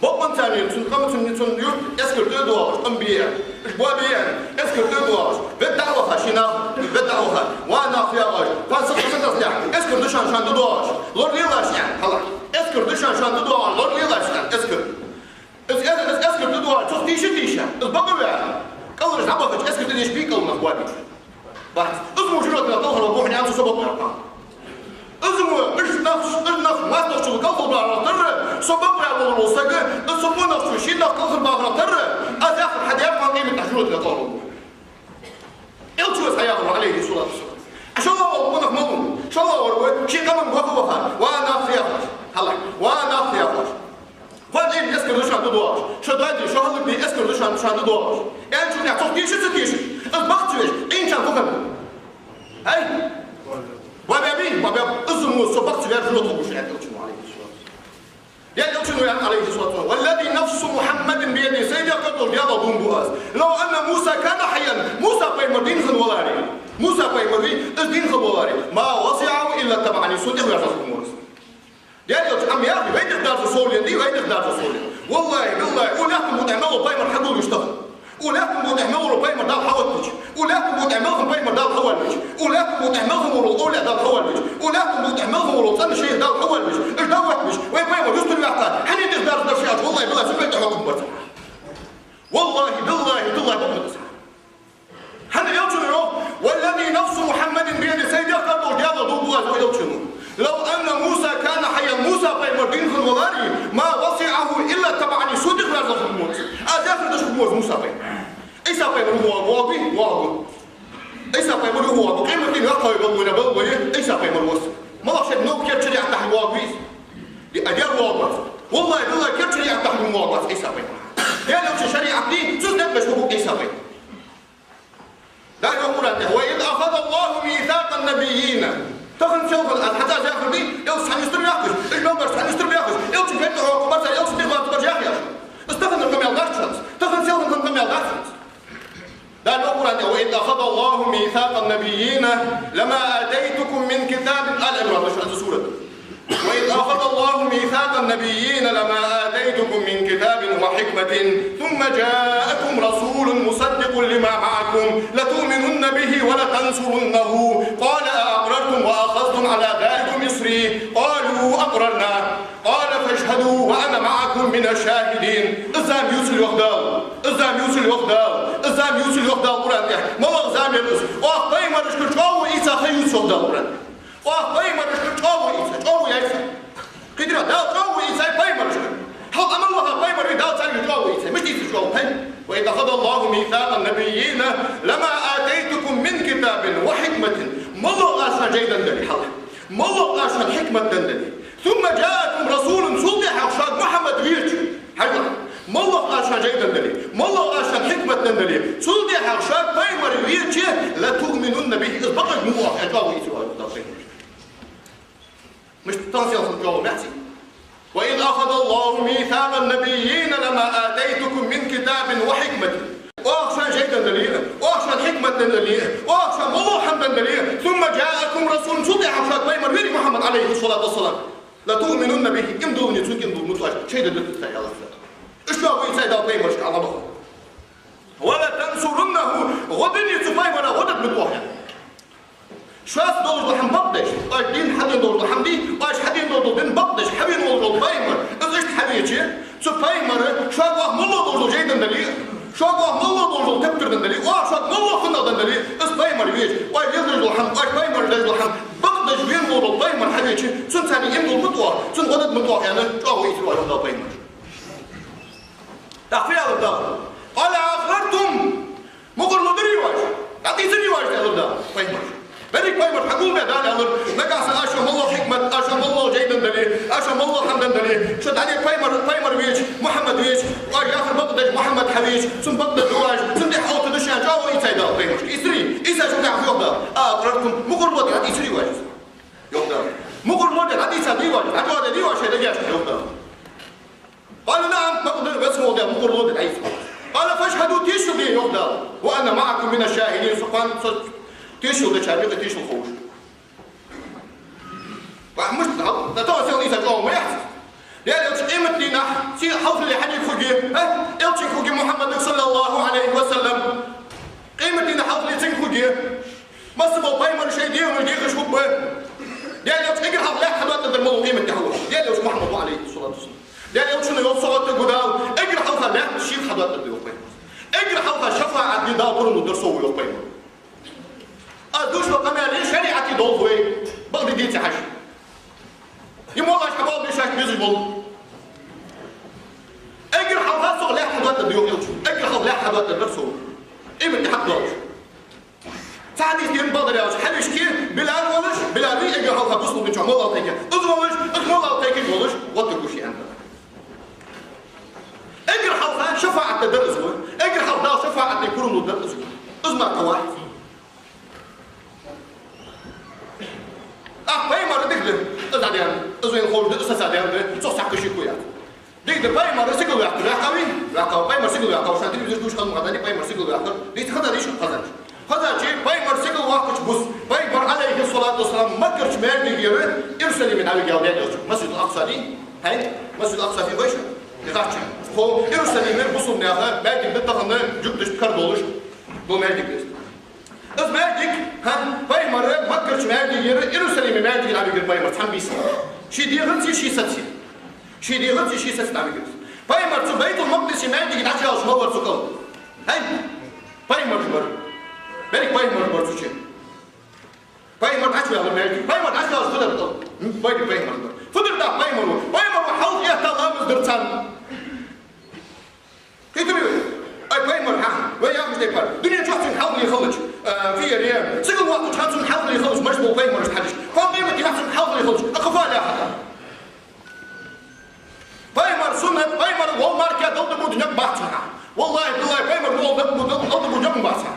бокъонца царна, цун къам, цун, цун юрта эскар тӀа доагӀаш, къам бе а, уж боабе а, эскар тӀа доагӀаш, ведда дӀаваха, ший нах ведда дӀаваха, ва нах яхаш, тхона са хаза дас лехь, эскар да шоана, шоана тӀадоагӀаш, лоралелаш, аьнна, хьалха. Эскар да шоана, шоана тӀадоагӀаш, лоралелаш, аьнна, эскар. Из, из, из эскар тӀадоагӀаш, цох тийша, тийша, из бакъваь. КӀалхараш дӀабахача, эскар тӀа деш бий кӀалхарнах боабе? Бац. Из мо жожагӀатенах кӀалхарвала бохьан яц, со бакъваьр. Из мо, уж Нах, нах моастагӀчул кӀалхарбахар тара, со бакъдар волаш вола саг, из со къонахчун ший нах кӀалхарбахар тара, аз яхар хьадаьккха, къематдийнахьа жожагӀате тӀа кӀалхарбу. Элчано хьаяхар, Ӏалайхи ссалату вассалам. ШоллагӀвар къонах малув? ШоллагӀвар ва ший къаман ваха-ваха: «Ва нах, — яхаш, хьалха, — ва нах, — яхаш. Вай Ӏуйрийна эскар да шоана тӀадоагӀаш. Шо дойде, шо хӀаллакде эскар да шоана, шоана тӀадоагӀаш». Аьнначул тӀехьагӀа цох тийша, ца тийша? Из бакъ ца веш, Ӏийначарна фу хиннад? Ай! Ва баьбий, ва баьб, из мо со бакъ ца ваьр жожагӀате гуш, аьннад Элчано, Ӏалайхи ссалату вассалам. Аьннад Элчано, Ӏалайхи ссалату вассалам: «والذي نفس محمد بيده», Сайна дегӀ кхоачаш дола Даьла дув буъ аз. «لو أن موسى كان حيا», Муса пайхамар дийна хинна валаре, Муса пайхамар вий, из дийна хинна валаре, «ما وسعه إلا اتبعني», сона тӀехьа ваьрза хургвар из. Даьла Элчано, Ӏа ма яхий, вайна тӀехьа даржа совлений, вайна тӀехьа даржа совлений. Валлахьи, биллахьи, укх лаьттан букъа тӀа мел вола пайхамар хьагулвича тахан. Укх лаьттан букъа тӀа мел вола пайхамар Дала хьавоалавича. Укх лаьттан букъа тӀа мел хинна пайхамар Дала хьавоалавича. Укх лаьттан букъа тӀа мел хинна вола овлияъ Дала хьавоалавича. Укх лаьттан букъа тӀа мел хинна вола цӀена шайх Дала хьавоалавича. Уж дӀавоттабича, вай пайхамар юстара ваьккха, хьанна тӀехьа даржа дар ше аьлча, валлахьи, биллахьи, цу мел тӀа хьокхам бар цар. Валлахьи, биллахьи, таллахьи, бакъда из. ХӀана Элчано йоах: «والذي نفس محمد بيده», Сайна дегӀ кхоачаш дола Даьла дув буъ аз, йоах Элчано. «لو أن موسى كان حيا», Муса пайхамар дийна хинна валаре, «ما وسعه إلا اتبعني», сона тӀехьа ваьрза хургвар из. Аз яхар деш хургвар из Муса пайхамар. Ӏийса пайхамар юха воагӀаргвий? ВоагӀаргва. Ӏийса пайхамар юха воагӀаргва. Къематдийнахьа ваха вай балгойна, балгой, Ӏийса пайхамар ва из. МалагӀа шоай новкъа керда шариӀат тӀа воагӀаргвий из? Ди, а дер воагӀаргвац. Валлахьи, биллахьи, керда шариӀат тӀа воагӀаргвац Ӏийса пайхамар. Даьла Элчан шариӀат дий, цунца декъа беш хургва Ӏийса пайхамар. Дала йоах Къуръан тӀа: «وإذ أخذ الله ميثاق النبيين». Тахан селхан аз хьа цӀа яхар дий, Элча цхьан юстара ваьккхача, уж мел бараш цхьан юстара ваьккхача, Элчан пет тӀа хьокхам бар цар, Элчан тӀехьа ваьнна бар яхаш. Из тахан къамаьл дац шоана из. Тахан селхан къамаьл дац шоана из. Дала йоах Къуръан тӀа: «وإذ أخذ الله ميثاق النبيين لما آتيتكم من كتاب», Али Ӏимран, шоана из сурат. «وإذ أخذ الله ميثاق النبيين لما آتيتكم من كتاب وحكمة ثم جاءكم رسول مصدق لما معكم لتؤمنن به ولتنصرنه قال أأقررتم وأخذتم على ذلكم إصري قالوا أقررنا قال فاشهدوا وأنا معكم من الشاهدين». Из зама ювцал, йоах Дала. Из зама ювцал, йоах Дала. Из зама ювцал, йоах Дала Къуръан тӀа. МалагӀа зама я из? Оаха пайхамарашкара чӀоагӀо Ӏийса ха ювц, йоах Дала Къуръан тӀа. Оаха пайхамарашкара чӀоагӀо Ӏийса, чӀоагӀо яйца. Кхетий, Дала чӀоагӀо Ӏийсай пайхамарашкара. Хьалха Ӏамал ваха пайхамар вий, Дала царгара чӀоагӀо Ӏийсай. Мишта Ӏийсар чӀоагӀо пайхамар? «وإذ أخذ الله ميثاق النبيين لما آتيتكم من كتاب وحكمة». МалагӀа аз шоана жай денна дале, хьалха. МалагӀа аз шоана хьикмат денна дале. «ثم جاءكم رسول», цул тӀехьагӀа шуга Мухьаммад веча. Хьажал, малагӀа аз шоана жай денна дале, малагӀа аз шоана хьикмат денна дале, цул тӀехьагӀа шуга пайхамар веча, «لتؤمنن به», из бакъдергма оаха, аьнна, чӀоагӀо Ӏийсар, йоах Дала, пайхамарашкара. Мишта, тахан селхан чӀоагӀо маьций? «وإذ أخذ الله ميثاق النبيين لما آتيتكم من كتاب وحكمة». Оаха шоана жай денна дале, оаха шоана хьикмат денна дале, оаха шоана малагӀа хӀама денна дале, «ثم جاءكم رسول», цул тӀехьагӀа шуга пайхамар вере Мухьаммад, Ӏалайхи ссалату вассалам. «لتؤمنن به», иман диллане цунга, иман диллане тӀа шоай жай дергда, аьннад Дала. Из чӀоагӀо Ӏийсай Дала пайхамарашкара, Ӏа ма бахар. «ولتنصرنه», гӀо дергда цу пайхамара, гӀо дергда оаха. Шоашца долаш дола хӀама бакъдеш, оаш дийна хьадена долаш дола хӀама дий, оаш хьадена долаш дола дин бакъдеш, хьавена волаш вола пайхамар, из иштта хьавеча, цу пайхамара шуга оаха малагӀа долаш дола жай денна дале, шуга оаха малагӀа долаш дола тептар денна дале, оаха шуга малагӀа хиннар денна дале, из пайхамар веча, оаш леладеш дола хӀама, оаш пайхамара деш дола хӀама бакъдеш вена волаш вола пайхамар хьавеча, цунца цхьана иман дилла ма да оаха, цунна гӀо дергда ма да оаха, аьнна, чӀоагӀо Ӏийсар, йоах Дала, пайхамарашкара. ТӀаккха фу аьлар Дала? «قال أأقررتم». Мукъарло дирий оаш? ДӀатӀаийцарий оаш, аьлар Дала пайхамарашка. Берригаш пайхамараш хьагулбаь Дала аьлар: нагахьа санна аз шоана малагӀа хьикмат, аз шоана малагӀа жай денна дале, аз шоана малагӀа хӀама денна дале, шо дӀаде пайхамар, пайхамар веча, Мухьаммад веча, оаш яхар бакъдеш Мухьаммад хьавеча, цунна бакъдергда оаш, цунна тӀехьа оттаргда шоана, чӀоагӀо Ӏийсай Дала пайхамарашка. Ийцарий? Ийцачул тӀехьагӀа фу йоах Дала? «أأقررتم», мукъарло дий, дӀатӀаийцарий оаш? Йоах Дала. Мукъарло дий, дӀатӀаийцарий оаш? ДӀачӀоагӀде дий оаш шоай дегашка, йоах Дала. «قالوا نعم», бакъда, веза волча Даьла, мукъарло дий, дӀаийцар. «قال فاشهدوا», тешал де, йоах Дала. «وأنا معكم من الشاهدين», со кхоана, со тешал дечарна юкъе тешал ховш. Ва мишта, хьал, да то сел Ӏийса чӀоагӀо ма яц. Даьла Элча къематдийнахьа, цун хьалхале хьанга хургья, а? Элчанга хургья, Мухьаммадага, саллаллахӀу Ӏалайхи ва саллам. Къематдийнахьа хьалхале цунга хургья. Масса бола пайхамараш шоай дегӀамаш дехаш хургба. Даьла Элча эггара хьалха лаьтта хьадоаттаргдар малув къематди хьалха? Даьла Элча Мухьаммад ва, Ӏалайхи ссалату вассалам. Даьла Элчано йоах, салот да гу Дала, эггара хьалха лаьтта шийх хьадоаттаргда, йоах пайхамара. Эггара хьалха шафаӀат де Дала пурам лургдар сов, йоах пайхамара. Аз дувцаш дола къамаьл шариӀате долх вай, бакъда дийца хьажа. Хьалха бусалба дин чу молла алхайкар из волаш, из молла алхайкар волаш, гӀо тӀагуш ян. Эггара хьалха шафаӀат дар из ва. Эггара хьалха Дала шафаӀат дар, курал дар из ва. Из мара кхы вац. Ах, пайхамар дика да, из а ден, из вайна ховш да, из а ден да, цох саккхаши куят. Дика да, пайхамар сигала ваьккхар, ваьккхав, ваьккхав, пайхамар сигала ваьккхав, шоана телевизор чу хӀама хазандаь, пайхамар сигала ваьккхар, дика хазар иш хазандаь. Хазачи пайхамар сигала ваьккхача бус, пайхамар, алейхи салату вассалам, Маккарча маьждигера Иерусалиме дӀавигав Даьла Элча. Масжидул Акъса дий? ХӀай? Масжидул Акъса дий вайша? Дихача. Хо, Иерусалимера бусалба наьха маьждиг да тахан, жугташта кара долаш, дола маьждиг да из. Из маьждиг, хӀа, пайхамар Маккарча маьждигера Иерусалиме маьждиге дӀавигар пайхамар цхьан бийсан. Ший дегӀацеи ший сацеи. Ший дегӀацеи ший сацеи дӀавигар из. Пайхамар цу Байтул-Макъдисе маьждиге дӀачуваьлча мала вар цу кӀал? ХӀай? Пайхамараш бар. Берриг пайхамараш бар цу чу. Пайхамар дӀачуваьлар маьждиге. Пайхамар дӀачуваьлча фу дар кӀал? Берриг пайхамараш бар. Фу дир тӀаккха пайхамаро? Пайхамаро хьалха этта ламаз дир царна. Кхетарий вай? Ай, пайхамар, хӀа, вай яхаш тайпара. Дунен чу цун хьалхале хилча, э, фиере, сигала воаккхача хана цун хьалхале хилча, маж бо пайхамараш хьадиш. Кхоана къематдийнахьа цун хьалхале хилча, а кхы фу лаьхад? Пайхамар суннат, пайхамар вола мара кхы далда бу дунен бац хьа. Валлахьи, биллахьи, пайхамар вола далда бу, далда бу дунен бац хьа.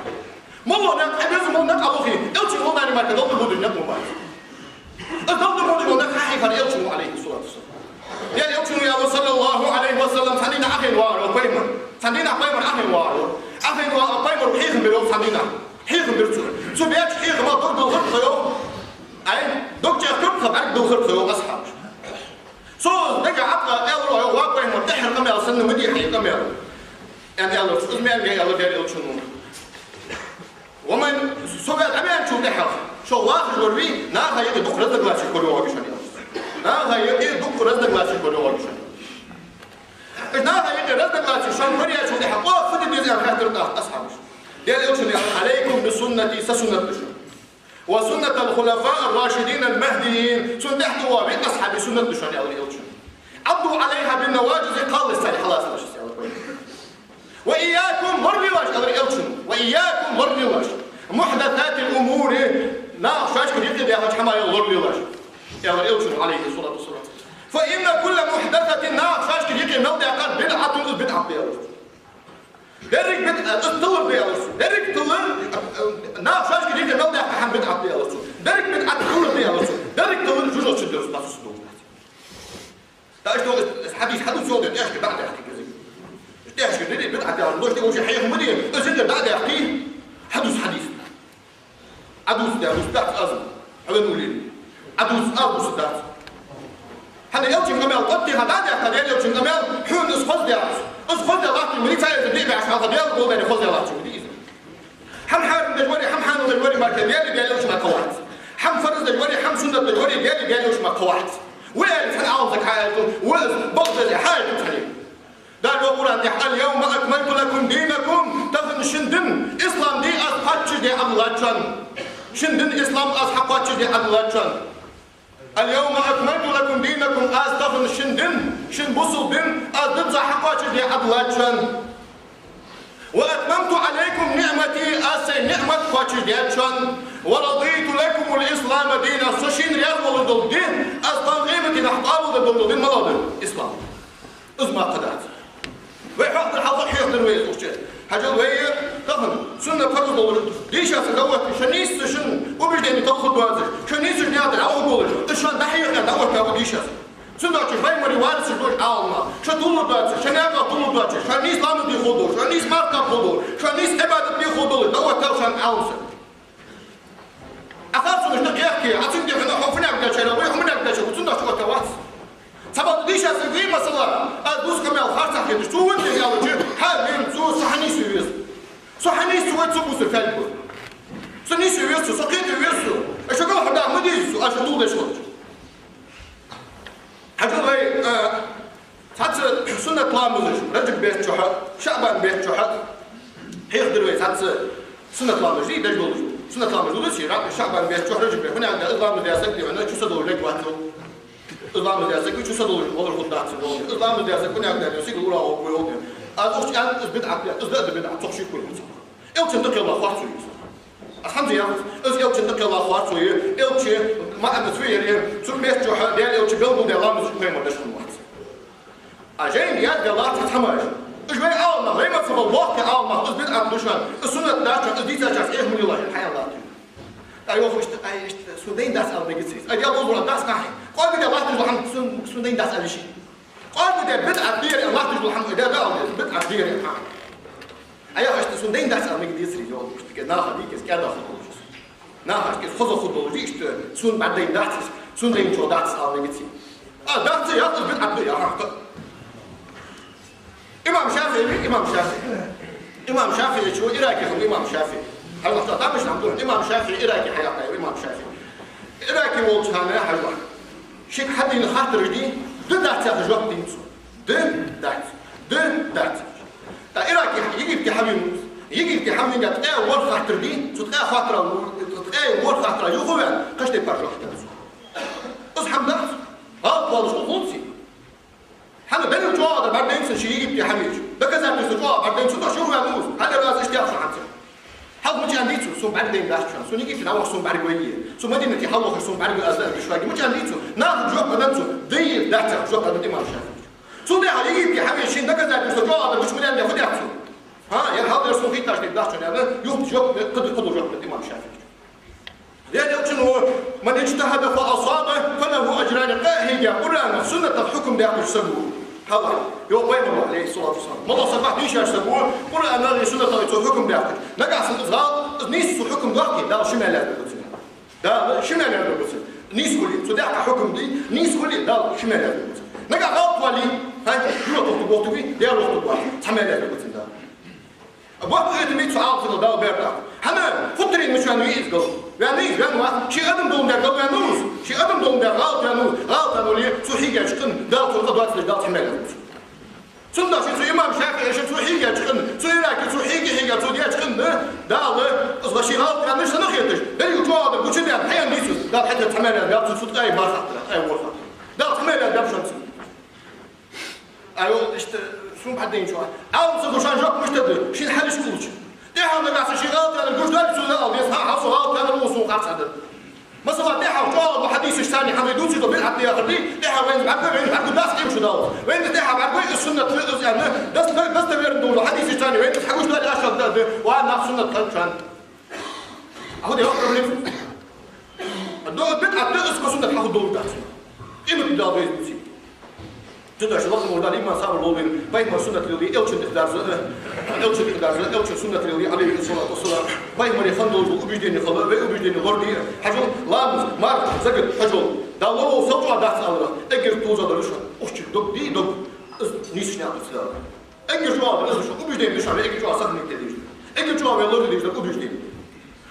Мало никъ, хьабеза мало никъ алохи, элчан вола мара кхы далда бу дунен бац. Из далда бу дунен никъ хьахьийхар элчано, алейхи салату вассалам. Ер элчано аьлар, саллаллаху алейхи ва саллам, цхьан дийнахьа Ӏохайна вагӀар пайхамар. Цхьан дийнахьа пайхамар Ӏохайна вагӀар. Ӏохайна вагӀа пайхамар хьехам бир цхьан дийнахьа. Хьехам бир цо. Цо беча хьехама дог дулхар тхо йоах. Ай, дог чӀехкар тха бӀарг дулхар тхо йоах асхьабаш. Цо дага Ӏатта аьлар, ва пайхамар, тӀеххьара къамаьл санна ма де хьай къамаьл. Аьнна аьлар цо, из маьлга аьлар Даьла элчано. Ва ман, со ваь дӀаваьнначул тӀехьагӀа, шо вахаш вар вий, наха юкъе дукха разногласеш бар йоагӀаргья шоана аьлар цо. Наха юкъе дукха разногласеш бар йоагӀаргья шоана. Из наха юкъе разногласеш шоана бараьчул тӀехьагӀа, оаха фу де деза аьнна хаьттар тӀаккха асхьабаша. Даьла элчано аьлар: «Алейкум би суннати», са суннат да шоана. «وسنة الخلفاء الراشدين المهديين», цун тӀехьа тӀа вола виъ асхьабий суннат да шоана, аьлар элчано. «عضوا عليها بالنواجذ», кхаллашца хьаллацалаш, аьлар. «وإياكم», лоралелаш, аьлар элчано. «وإياكم», лоралелаш. «محدثات الأمور», наха шоашкара юкъе даьхача хӀамаех лоралелаш, аьлар элчано, алейхи салату вассалам. «فإن كل محدثة», наха шоашкара юкъе мел даьккхар, «بدعة», из бидӀат да, аьлар. Деррига бидӀат, из тилар да, аьлар цо. Деррига тилар, наха шоашкара юкъе мел даьккха хӀама бидӀат да, аьлар цо. Деррига бидӀат тилар да, аьлар цо. Деррига тилар жожагӀате чудоагӀаш да, цу су долаш дац. ТӀаккха иштта из хьадис хьадувц йоах, тӀехьашка дӀа а даьккхе кӀезига. ТӀехьашка дӀа а бидӀат да, аьлар, лош тӀа вовше хьехам ма де, из хӀанз дӀа а даьккхе, хьадувц хьадис. Ӏодувц, дувц дац аз, хьавена уллера. Ӏодувц аз, дувц дац. ХӀана аьлча, элчан къамаьл, кхоттийха дӀа а даьккха, Даьла элчан къамаьл, хьона из хоза дац. Из хоза далахь, милице еза диъ бӀаьш хьалха Даьла гӀолла хоза далахь, ма дий из. ХӀама хьарам деш вари, хӀама хьанал деш вари мара Даьлеи Даьла элчанеи мара кхы вац. ХӀама фарз деш вари, хӀама суннат деш вари, Даьлеи Даьла элчанеи мара кхы вац. Вай аьлча, цхьан Ӏаламсага хьааьлча, вай из бакъ деза хьааьлча цхьанне. Дала йоах Къуръан тӀа: «اليوم أكملت لكم دينكم», тахан шун дин, ислам дин аз кхоачашде Ӏадиллад шоана. Шун дин, ислам аз хьакхоачашде Ӏадиллад шоана. «اليوم أكملت لكم دينكم», аз тахан шун дин, шун бусалба дин, аз динца хьакхоачашде Ӏадиллад шоана. «وأتممت عليكم نعمتي», аз сай ниӀмат кхоачашдаьд шоана. «ورضيت لكم الإسلام دينا», со шийна раьза волаш дола ди, аз кхоана къематдийнахьа къоабалдергдола ди малагӀа да? Ислам. Из мара кхы дац. Вай хьоахадар хьалха хьехадар вай из укх чу. Хьажал вай тахан суннат, фарз долаш дийша ца довтта, шо нийсса шун убеждени талхар доацаш, шо нийсса шун наькъа дӀаухаргволаш, из шоана дӀахьеха, дӀаоттаву дийша. Цудухьа шо пайхамара варисаш долаш Ӏаламнах, шо тувлар доацаш, шо наькъах тувлар доацаш, шо нийсса ламаз де ховргдолаш, шо нийсса марха кхаба ховргдолаш, шо нийсса Ӏибадат де ховргдолаш, дӀаоттаву шоана Ӏаламсаг. Ӏа харцонаш тӀа кхехке, Ӏа цунга дехьа хьо фуннаг дечара, вай хьо муннаг дечара, цунах чу оттавац. Цхьабакъда дийша саг вий, масала, аз дувц къамаьл харцахьа хеташ, цо вон деза аьлча, хьа вен, цо, со хьанийсве веза. Со хьанийсве веза, цо бусар фаьлг ба. Со нийсве веза цо, со кхетаве веза цо. Ай шо галхьа даха ма дезий цо, аз шо тувладеш хилча. Хьажал вай, э, цхьацца суннат ламазаш, Раджаб бетта чухьа, ШаӀбан бетта чухьа, хьехадаьр вай цхьацца суннат ламазаш, дий, деш долаш. Суннат ламазаш лу даций, ра-, ШаӀбан бетта чухьа, Раджаб бетта, хӀана аьлча из ламаз даь саг дий хьона, чу са долаш лег вац цо. Из ламаз даь саг чу са долаш валар хургдац цун долаш. Из ламаз даь саг кунаг даь, сигала ура гӀо гой олде. Аз укх чу аьнна, из бидӀат да, из да, да бидӀат, цох ши кой хӀуца. Элчан тӀакхелла харцо я из. Аз хӀанз яхац, из элчан тӀакхелла харцо я, элча МаьӀна цу яр, цу метте чухь Даьла Элча белгалдаь ламаз пайхамара деш хиннавац. А жайна яздеш латт цхьа хӀамаш. Уж вай Ӏаламнах, вай мазхӀабал боккхий Ӏаламнах, из бидӀат да шоана, из суннат дац шоана, из дийцачарца эхь ма лелаш, хьаян латт. ТӀаккха йоах иштта, ай, иштта, сона дайнадац ала мегац из. Ай, Даьла, ловзар дац нахьи. Къоабалдаь латташ дола хӀама сона, сона дайнадац ала йиш я. Къоабалдаь бидӀат да ер, латташ дола хӀама да, да, ала деза, бидӀат да ер, хьа. Ай, йоах иштта, сона дайнадац ала мегац из, йоах иштта, кӀезига наха дика, из кӀезига хургдолаш. Наха иштта, кӀезига хоза хургдолаш, иштта, сона бӀаргадайнадац из, сона дайначоа дац ала мегац из. А, дац, йоах, из бидӀат да, йоах, хьа. Имам ШафиӀи, имам ШафиӀи. Имам ШафиӀи чу Ираке хиннав имам ШафиӀи. Хьажал, тамаш нам дур, имам ШафиӀи Ираке хьаяьккхай, имам ШафиӀи. Ираке волча хана хьажал. Шийга хьадена хаттараш дий, да, дац яха жоп деннад цо. Да, дац. Да, дац. ТӀаккха Ираке, Египте хьавенав из. Египте хьавена ткъаь ворхӀ хаттар дий, цу ткъаь хаттара, ткъаь ворхӀ хаттара юхаваьнна, кхыча тайпара жоп деннад цо. Из хӀама дац. ГӀалат волаш хул цо. ХӀана, далил чӀоагӀа дар бӀаргадайнад цо ший Египте хьавеча. Доказательство чӀоагӀа бӀаргадайнад цо, тӀаккха юхаваьннав из. Хьадер аз иштта яхаш хӀанз. Хьалха мича аьннадий цо, сона бӀаргадайнадац шоана, сона Египте дӀавахар сона бӀаргагой. Сона Мадинате хьалвахар сона бӀаргагой, аз дӀа а деш ваги. Мича аьннадий цо? Наха жоп ма деннад цо, да е дац яха жоп деннад имам ШафиӀи. Цул тӀехьа Египте хьавеча шийна доказательство чӀоагӀа дар гуча ма даьннадий, фу даьд цо? ХӀа, ер хьалха ер сона хийтташ дика дац шоана аьнна, юха жоп, кхыдола, кхыдола жоп деннад имам ШафиӀи. Даьла Элчано: «من اجتهد فأصاب فله أجران». Къа хьийга, Къуръанах, суннатах хьукам даьккхача саго. Хьажал, йоах пайхамара, Ӏалайхи ссалату вассалам. МоллагӀа саг бахьа дийшача саго, Къуръанах, суннатах цо хьукам даьккхача. Нагахьа санна из гӀалат, из нийса цо хьукам доаккхе, Дала ши маьл язбергба цунна. Дала ши маьл язбергба цунна. Нийса хуле, цо даьккха хьукам дий, нийса хуле, Дала ши маьл язбергба цунна. Нагахьа гӀалат вале, хӀа, Даьла вахийтаргвий, Даьла вахийтаргвац, цхьа маьл язбергба цунна Дала. Бакъ хетаме цу Ӏаламсаго Дала бер тӀа. ХӀана, футтаренна мича ваьннав из гӀалат? Ваьннав из, ваьннавац. Ший адам доландаь гӀалат ваьннав из. Ший адам доландаь гӀалат ваьннав из. ГӀалат ваьннав аьле, цо хьийгача хана Дала цунна къа доацалаш, Дала цхьа маьл язбергба цунна. Цудухьа цу имам ШафиӀи ше цо хьийгача хана, цу Ираке цо хьийга-хьийга цо деча хана, Дала, из ший гӀалат ваьннав санна хеташ, далил чӀоагӀа дар гучадаьнна, хьаяьннадий цо, Дала хьатӀа цхьа маьл язбергба цунна, цу ткъаь бархӀ хаттара, ткъаь ворхӀ хаттара. Дала цхьа маьл язбергба шоана цунна. Ай, йоах, иштта, сона бӀаргадайначоа. Ӏаламсаго шоана жоп мишта да, шийна хьалхашка уллача. ТӀехьа нагахьа санна ший гӀалат ваьннар гуш дале, цо дӀаала деза, хӀа, хьо со гӀалат ваьннав, сона харц хӀама да. Масала, тӀехьа чӀоагӀа хьадисашца хьавена дувцаш дола бидӀат да яхар дий, тӀехьа вайна бӀаргагой, вайна бӀаргагу дац, Ӏилма шу даллалца. Вайна тӀехьа бӀаргагой, из суннат да, из аьнна, дос-, достоверно дола хьадисашца вайна хьагуш дале, аш хӀама да, ва нах, суннат хилча. Ахуд яха проблема. До бидӀат да, из кхы суннат хьахургдолаш дац. Къематди Дала дойза буций. Цудухьа лакха волча Дала иман, сабар лолда вайна, пайхамара суннат леладе, Элчан дика дерзаде, Элчан дика дерзаде, Элчан суннат леладе, Ӏалайхи ссалату вассалам. Пайхамара хинна долаш дола убеждени хила, вай убеждени лораде, хьажал, ламаз, марха, закат, хьажал. Дала лораволва сел чӀоагӀа дац аларах, эггара тӀехьа дар шоана, укх чу дог дий, дог, из нийсача наькъа тӀа ца далар. Эггара чӀоагӀа дар из шоана, убеждени да шоана, эггара чӀоагӀа сохранить де дезаш да. Эггара чӀоагӀа вай лораде дезаш дар убеждени.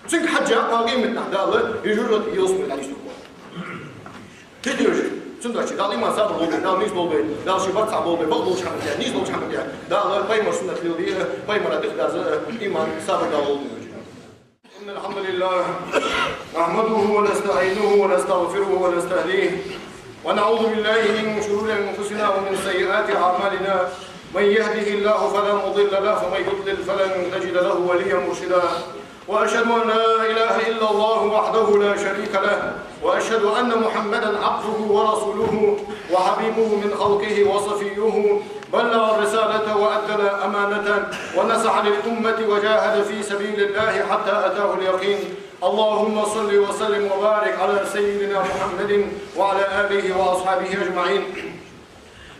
Цунга хьежжа, кхоана къематдийнахьа Дала из жожагӀате елаш ма дий из саг. Кхетий вай? Цудухьа Дала иман, сабар лолда вайна, Дала нийса лолда вайна, Дала ший барт цхьа болба вайна, бакъдолча хӀаман тӀа, нийсдолча хӀаман тӀа. Дала пайхамара суннат леладе, пайхамара дика дерзаде, иман, сабар Дала лолда вайна. إن الحمد لله نحمده ونستعينه ونستغفره ونستهديه، ونعوذ بالله من شرور أنفسنا ومن سيئات أعمالنا. من يهده الله فلا مضل له، ومن يضلل فلن تجد له وليا مرشدا. وأشهد أن لا إله إلا الله وحده لا شريك له، وأشهد أن محمدا عبده ورسوله وحبيبه من خلقه وصفيه، بلغ الرسالة وأدى الأمانة ونصح للأمة وجاهد في سبيل الله حتى أتاه اليقين. اللهم صل وسلم وبارك على سيدنا محمد وعلى آله وأصحابه أجمعين.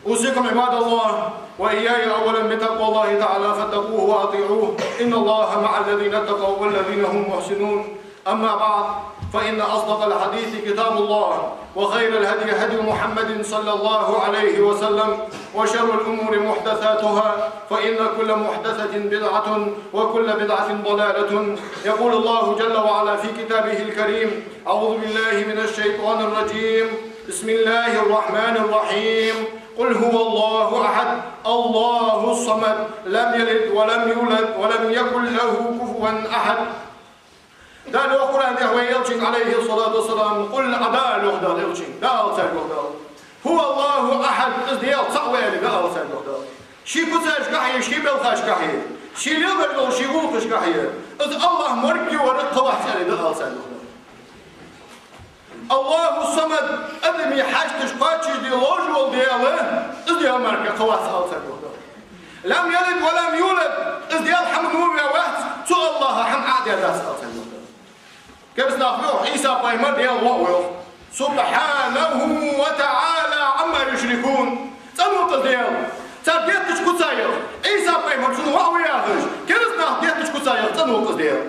أوصيكم عباد الله وإياي أولا بتقوى الله تعالى فاتقوه وأطيعوه. إن الله مع الذين اتقوا والذين هم محسنون. أما بعد، فإن أصدق الحديث كتاب الله، وخير الهدي هدي محمد صلى الله عليه وسلم، وشر الأمور محدثاتها، فإن كل محدثة بدعة، وكل بدعة ضلالة. يقول الله جل وعلا في كتابه الكريم: أعوذ بالله من الشيطان الرجيم. بسم الله الرحمن الرحيم. قل هو الله أحد، الله الصمد، لم يلد ولم يولد، ولم يكن له كفوا أحد. Дала йоах Къуръан тӀа вай Элчанга, Ӏалайхи ссалату вассалам, قل, Ӏа дӀаала, йоах Дала Элчанга, дӀаала царга, йоах Дала. هو الله أحد, из Даьла цаӀ ва аьле, дӀаала царга, йоах Дала. Ший куцашкахьа, ший белхашкахьа, ший лелабеш долча ший гӀулакхашкахьа, из АллахӀ морг вар кхы вац аьле, дӀаала царга, йоах Дала. الله الصمد, адамий хьашташ кхоачашде ловш вола Даьла, из Даьла мара кхы вац ала цар, йоах Дала. لم يلد ولم يولد, из Даьла хӀама ваь вац, цу АллахӀа хӀама Ӏо а даь дац ала цар, йоах Дала. Кераста нах йоах, Ӏийса пайхамар Даьла воӀ ва, йоах. سبحانه وتعالى عما يشركون. ЦӀенвоаккх из Даьла цар деттача куцех. Ӏийса пайхамар цун воӀ ва яхаш, кераста наха деттача куцех цӀенвоаккх из Даьла.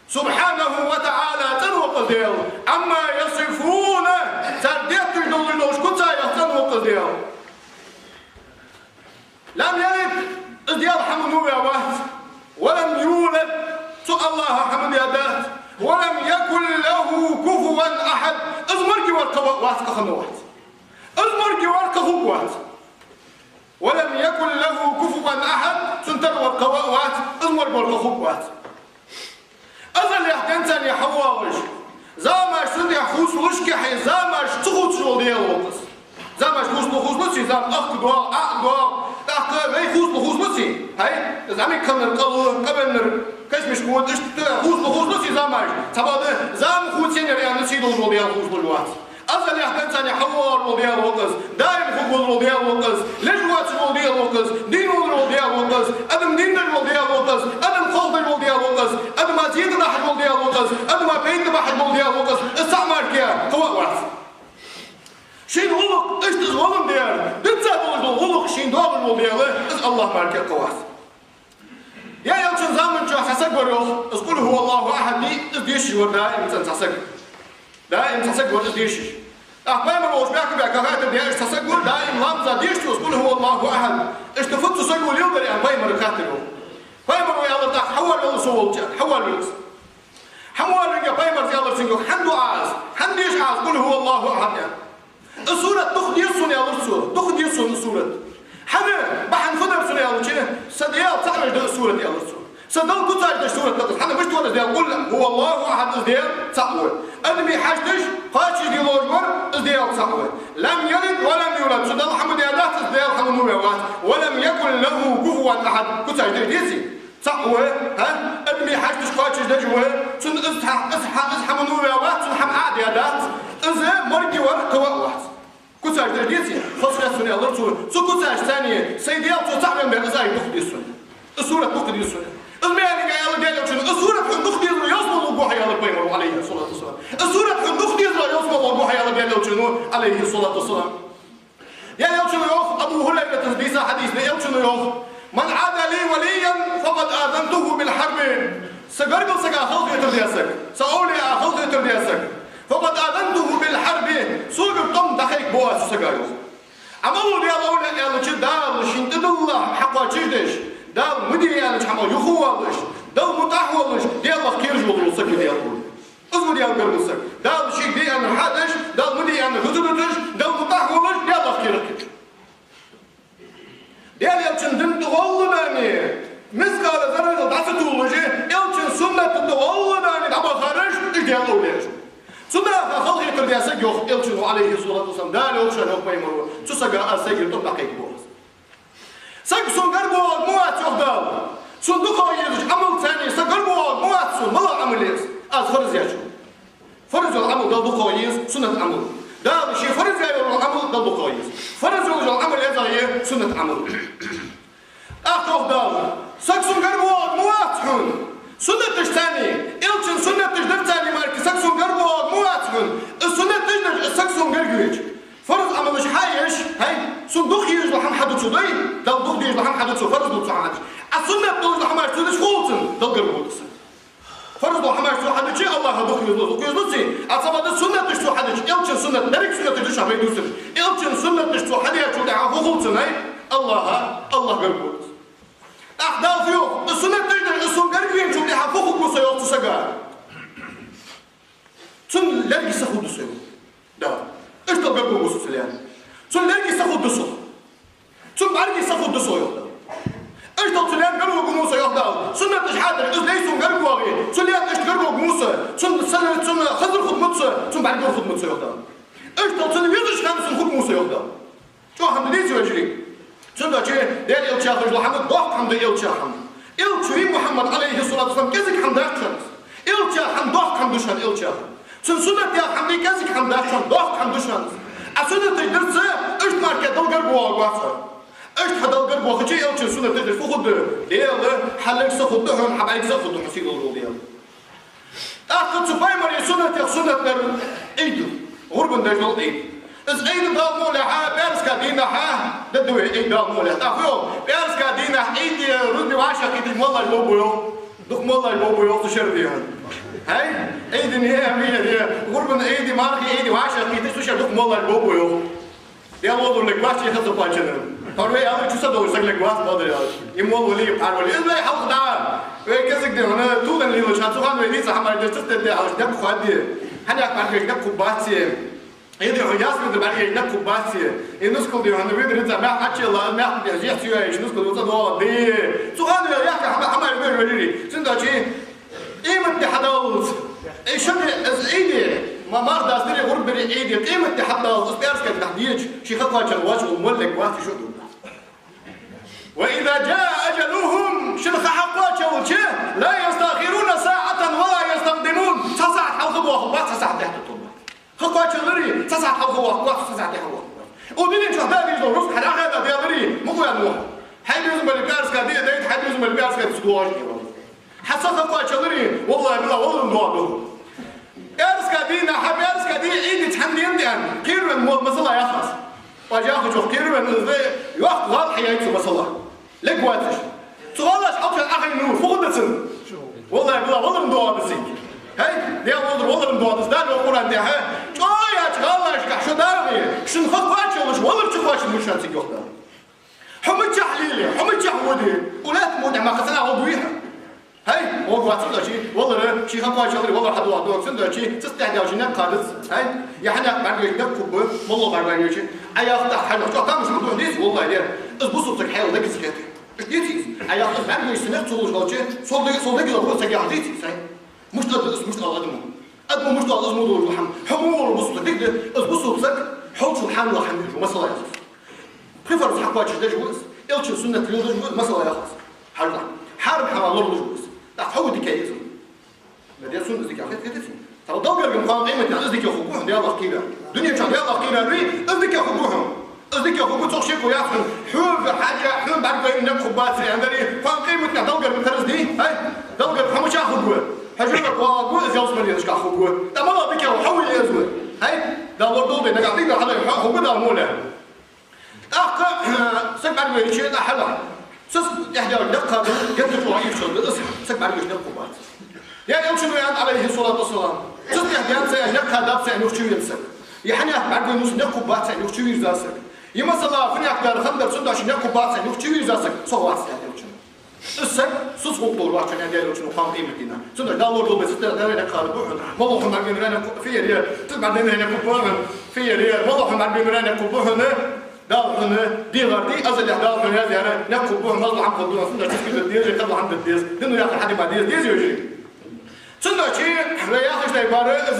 سبحانه وتعالى, цӀенвоаккх из Даьла, عما يصفون, цар детташ долаш долча куцех цӀенвоаккх из Даьла. لم يلد, из Даьла хӀама ваь вац, ولم يولد, цу АллахӀа хӀама даь дац, ولم يكن له كفوا أحد, из морг вар кхы вац, кхы хинна вац. Из морг вар кхы хургвац. ولم يكن له كفوا أحد, цун тара вар кхы вац, из морг вар кхы хургвац. Азалех денз царна хьавоагӀаш, замаш цун тӀа хувцалуш кхы, замаш ца хувцаш вола Даьла ва-кх из. Замаш хувцалу, хувцалуций, зама ахка доагӀа, Ӏо а доагӀа, тӀаккха вай хувцалу, хувцалуций, хӀай, зӀамига хиннар кӀалву, къавеннар кашамашка вода, иштта хувцалу, хувцалуций замаш, цхьабакъда зама хувцаеннаяр аьнна сий долаш вола Даьла хувцалуш вац. Азалех денз царна хьавоагӀаш вола Даьла ва-кх из, даим хургволаш вола Даьла ва-кх из, леш воацаш вола Даьла ва-кх из, дийна волаш вола Даьла ва-кх из, адам дийна деш вола Даьла ва-кх из, адам кхалхадеш вола Даьла ва-кх из, адама зийта дахьаш вола Даьла ва-кх из, адама пайда бахьаш вола Даьла ва-кх из, из цхьа мара кхы вац. Шийна гӀулакх, иштта из волан дера, динца долаш дола гӀулакх шийна доагӀаш вола Даьла, из АллахӀ мара кхы вац. Даьла Элчан заман чухь цхьа саг вар, йоах, из قل هو الله أحد, из дешаш вар даим цӀена цхьа саг. Даим цхьа саг вар из дешаш. ТӀаккха пайхамар волча баьхка-баьхка хаттар даь, цхьа саг вар даим ламаза дешаш, из قل هو الله أحد. Иштта фу цу саго леладер аьнна пайхамарага хаттар, йоах. Пайхамара аьлар тӀаккха: хьавоалавелва со волча, хьавоалавелва из. Хьавоалавенна пайхамара аьлар цунга: хӀана ду Ӏа из? ХӀана деш Ӏа из قل هو الله أحد аьнна? Из сурат дукха деза сона, аьлар цо, дукха деза сона из сурат. ХӀана, бахьан фу дар сона аьлча, са Даьла цаӀ веш да из сурат, аьлар цо. Са Далла куцаш деш сурат да из. ХӀана, мишта вар из Даьла? قل هو الله أحد, из Даьла цаӀ ва. Адамий хьашташ кхоачашде ловш вар из Даьла цаӀ ва. لم يلد ولم يولد, цу Далла хӀама даь дац, из Даьла хӀама ваь вац. ولم يكن له كفوا أحد, куцаш деш деций? ЦаӀ ва, хӀа? Адамий хьашташ кхоачашдеш ва, цун из хьа-, из хьа-, из хӀама ваь вац, цун хӀама Ӏо а даь дац, из морг вар кхы вац. Куцаш деш деций? Хоза хет сона, аьлар цо, цу куцашца цхьана сай Даьла цо цаӀ венна бер, из аят дукха деза сона. Из сурат дукха деза сона. Из маьлага аьлар Даьла Элчано: из сурат хьона дукха дезалуш ялсмале гӀоргва хьо, аьлар пайхамара, عليه الصلاة والسلام. Из сурат хьона дукха дезалуш ялсмале гӀоргва хьо, аьлар Даьла Элчано, عليه الصلاة والسلام. Даьла Элчано йоах, Абу ХӀурайрата дийца хьадис да, Элчано йоах: من عادى لي وليا فقد آذنته بالحرب. Са гаргара сага халахетар даь саг, са овлияа халахетар даь саг, فقد آذنته بالحرب, согара тӀом дӀакхайкабу аз цу сага, йоах. Ӏамал ду Даьла овлияъ аьлча, Дала шийна тӀадилла хьакхоачашдеш, Дала ма де аьннача хӀамах юхавоалаш, Далла мутӀахьа волаш, Даьлах кхераш вола саг ва Даьла овлияъ. Из ва Даьла гаргара саг. Дала шийга де аьннар хьадеш, Дала ма де аьннар хӀуца дуташ, Далла мутӀахьа волаш, Даьлах кхераш. Даьла Элчан дина тӀа гӀолла даьнна, мискъала заррал дӀа ца тувлаш, Элчан суннат тӀа гӀолла даьнна дӀабахараш, уж Даьла овлияаш. Цу наха халахетар даь саг, йоах Элчано, عليه الصلاة والسلام, Дала йоах шоана, йоах пайхамаро, цу сага аз сайгара тӀом дӀакхайкабу аз. Саг сона гарга воагӀаргвац, йоах Дала. Сона дукха езача Ӏамалца цхьана саг гарга воагӀаргвац сона, малагӀа Ӏамал я из? Аз фарз яьчул. Фарз йола Ӏамал Далла дукха еза, суннат Ӏамал. Дала ше фарз яь йола Ӏамал Далла дукха еза. Фарз йола Ӏамал езагӀа я суннат Ӏамал. ТӀаккха йоах Дала: саг сона гарга воагӀаргвац хьона суннаташца цхьана, Элчан суннаташ дарца цхьана мара кхы саг сона гарга воагӀаргвац хьона, из суннаташ деш, из саг сона гарга веча. Фарз Ӏамалаш хьаеш, хӀай, сона дукха езаш дола хӀама хьаду цо, дай, Далла дукха дезаш дола хӀама хьаду цо, фарз ду цо хьадеш. А суннат долаш дола хӀамаш цо дича, хул цунна, Далла гарга вода из. Фарз дола хӀамаш цо хьадича, АллахӀа дукха везалу, дукха везалуций, а цхьабакъда суннаташ цо хьадича, Элчан суннат, деррига суннаташ да шоана вай дувцар. Элчан суннаташ цо хьадаьчул тӀехьагӀа фу хул цунна, хӀай, АллахӀа, АллахӀ гарга вода из. ТӀаккха Дала фу йоах: из суннаташ деш, из сона гарга веначул тӀехьагӀа фу хургва со, йоах, цу сага? Цун лерга са хургда со, йоах Дала. Иштта гарга воагӀа со цу лаьна. Цун лерга са хургда со. Цун бӀарга са хургда со, йоах Дала. Иштта цу лаьна гарга воагӀа со, йоах Дала. Суннаташ хьадар, из лай сона гарга воагӀе, цу лаьна иштта гарга воагӀа со. Цун са-, цун хазар хургда со, цун бӀаргагур хургда со, йоах Дала. Иштта цунна везача хана сона хургва со, йоах Дала. ЧӀоагӀа хӀама деций, вежарий? Цудухьа Даьла Элча яхаш дола хӀама доккха хӀама да, Элча хӀама. Элча вий Мухьаммад, عليه الصلاة والسلام, кӀезига хӀама дац шоана из. Элча хӀама доккха хӀама да шоана, Элча хӀама. Цун суннатех хӀама дий, кӀезига хӀама дац шоана, доккха хӀама да шоана из. А суннаташ дарца, иштта мара Далла гарга воагӀаргвац хьо. Иштта хьо Далла гарга вахача, Элчан суннаташ дарца фу хургда? Даьла, хьа лерг са хургда хьона, хьа бӀарг са хургда хьона, сийлахь вола Даьла. ТӀаккха цу пайхамара суннатех суннат дар Ӏийд да, гӀурбан даьш дола Ӏийд. Из Ӏийд, Дала мукъ лехьа, пӀаьраска дийнахьа дергда вай Ӏийд, Дала мукъ лехьа. ТӀаккха йоах, пӀаьраска дийнахьа Ӏийде рузба вӀашагӀкхийтача моллаш болабу йоах. Дукха моллаш болабу йоах цу шера дийнахьа. ХӀай, Ӏийдеи амиеи, гӀурбан Ӏийдеи, мархий Ӏийдеи вӀашагӀкхийтача цу шера дукха моллаш болабу йоах. Даьла, валар лергвац ший хаза кхоачаллар. Тхьовра вай аьлча, цу са долаш саг лергвац, бадар аьлча. Из молла вале, пхьар вале. Из вай хьалха дӀа. Вай кӀезига дий хьона, тулан лелаш, хьа цу хана вай дийца хӀама деш, цу тӀа дехьалаш, никъ хургдий? Хьанех бӀаргаш никъ хургбаций? Из дий хьона, ясвидр бӀаргаш никъ хургбаций? Из нускал дий хьона, видр ца мах хьаччалла, мах дехьа зехьа ца йоаеш, нускал юца доагӀа дий. Цу хана вай яхка хӀама, хӀама вай валари. Цудухьа Къематди хьадаллалца, э, шоана из Ӏийде, ма-, марха дастари, гӀурбари Ӏийде, къематди хьадаллалца, из пӀаьраска дийнахьа деча, ший ха кхоачалла воацаш вола молла лергвац ший шоана. وإذا جاء أجلهم, шун ха хьакхоачалча, لا يستأخرون ساعة ولا يستقدمون, цхьа сахьат хьалха боахаргбац, цхьа сахьат тӀехьа тӀатулларгбац. Ха кхоачаллари, цхьа сахьат хьалха воахаргвац, цхьа сахьат тӀехьа воахаргвац. Укх дунен чу хьадагӀа дезаш дола рузкъа хьа дӀахаьда Даьла вари, мукъа ваьнна ва хьо. Хьай безам бале пӀаьраска ди дайта, хьай безам бале пӀаьраска ди ца доагӀаш хьо. Хьа са ха кхоачалари, валлахӀи, биллахӀи, валар ма доагӀа. ПӀаьраска дийнахьа, хьа пӀаьраска ди Ӏийда цхьан дийнахьа, кхеравенна мо-, масала яхаш. Пажахачох кхеравенна из да, йоккха гӀала хьаяьй цу масала. Лергвацаш. Цу гӀалаш хьалха Ӏохайна, фу хургда цунна? ВаллахӀи, биллахӀи, валар ма доагӀа цунга. ХӀай, Даьла, валар, валар ма доагӀа, Дала йоах Къуръан тӀа. ЧӀоагӀа яьча гӀалашка хьо дагӀе, шун ха кхоачалуш, валар чу кхоачалуш шоана цига, йоах Дала. Хьо мичахьа леле, хьо мичахьа воде, улет муде ма кхацана гӀо дуй хьа. ХӀай, гӀо вац цун дачи, валар, ший ха кхоачалари, валар хьадоагӀа доагӀа цун дачи, цу тӀехьа даьлча никъ хургдац. ХӀай, е хьанех бӀаргаш никъ хургба, моллагӀа бӀаргаш. Ӏа яхар тӀаккха хьажа, чӀоагӀа тамаш ма дий из, валлахӀи, дер. Из бусалба саг хьайла дагиз хет. Иштта деций из? Ӏа яхар, бӀаргаш са никъ ца луш хилча, сол даг-, сол дагиз хургда саг яхар деций из, хӀай? Мишта да из, мишта ала адамо? Адамо мишта ала из мо долаш дола хӀама? Хьо мо валар бусалба саг, дика да, из бусалба саг хьол чу хӀама дола хӀама ду, масала яхаш. Пхи фарз хьакхоачашдеш ва из, Элчан суннат леладеш ва из, масала яхаш. Хьажал. Хьарам хӀама лорадеш ва из. ТӀаккха хьо ва дика из? Ма де сона из дика хет, хетаций? Тхьовра Далла гарга кхоана къематдийнахьа из дика хургва хьона, Даьлах кхера. Дунен чу Даьлах кхерарий, из дика хургва хьона. Из дика хургва, цох шеко яц хьона. Хьога хьажа, хьона бӀаргагой никъ хургбацар аьннадари, кхоана къематдийнахьа Далла гарга ма тарзадий? ХӀай, Далла гарга хьо мичахьа хургва? Хьо жожагӀате воагӀаргва, из ялсмалешка хургва. ТӀаккха мала дика ва, хьо ва е из ва? ХӀай, Дала лорадолда вай, нагахьа дийнахьа хьо хургва Дала мукъ лехьа. ТӀаккха, э, саг бӀаргавайча, тӀа хьалха. Цу тӀехьа даьлча никъ хургда, геттара чӀоагӀа ийрча да из, саг бӀаргавайча никъ хургбац. Е Элчано аьннад, Ӏалайхи ссалату вассалам, цу тӀехьа даьнна ца аьнна, никъ хургдац ца аьнна юха чувийрза саг. Е хьанех бӀаргавайна ва со никъ хургбац ца аьнна юха чувийрза саг. Е масала, фунех дар хам дар, цудухьа никъ хургбац ца аьнна юха чувийрза саг, со вац, аьннад Элчано. Из саг сусса гӀулакх долаш вац, аьннад Даьла Элчано, кхоана къематдийнахьа. Цудухьа Дала лорадолда вай, цу тӀехьа даьнна никъ хургба хьона. Мала хьона бӀаргавайна никъ хургба, фу яр, цу тӀехьа даьнна никъ хургба хьона, фу яр, мала хьона бӀаргавайна никъ хургба хьона. Дала хьона дегӀар дий, азалехь Дала хьона яздаьр никъ хургба хьона, массадолча хӀама хургда хьона, цудухьа дика деза, кхыдола хӀама дергдеза, дин яхар хьадима деза, деза вежарий. Цудухьа вай яхаш дай бар из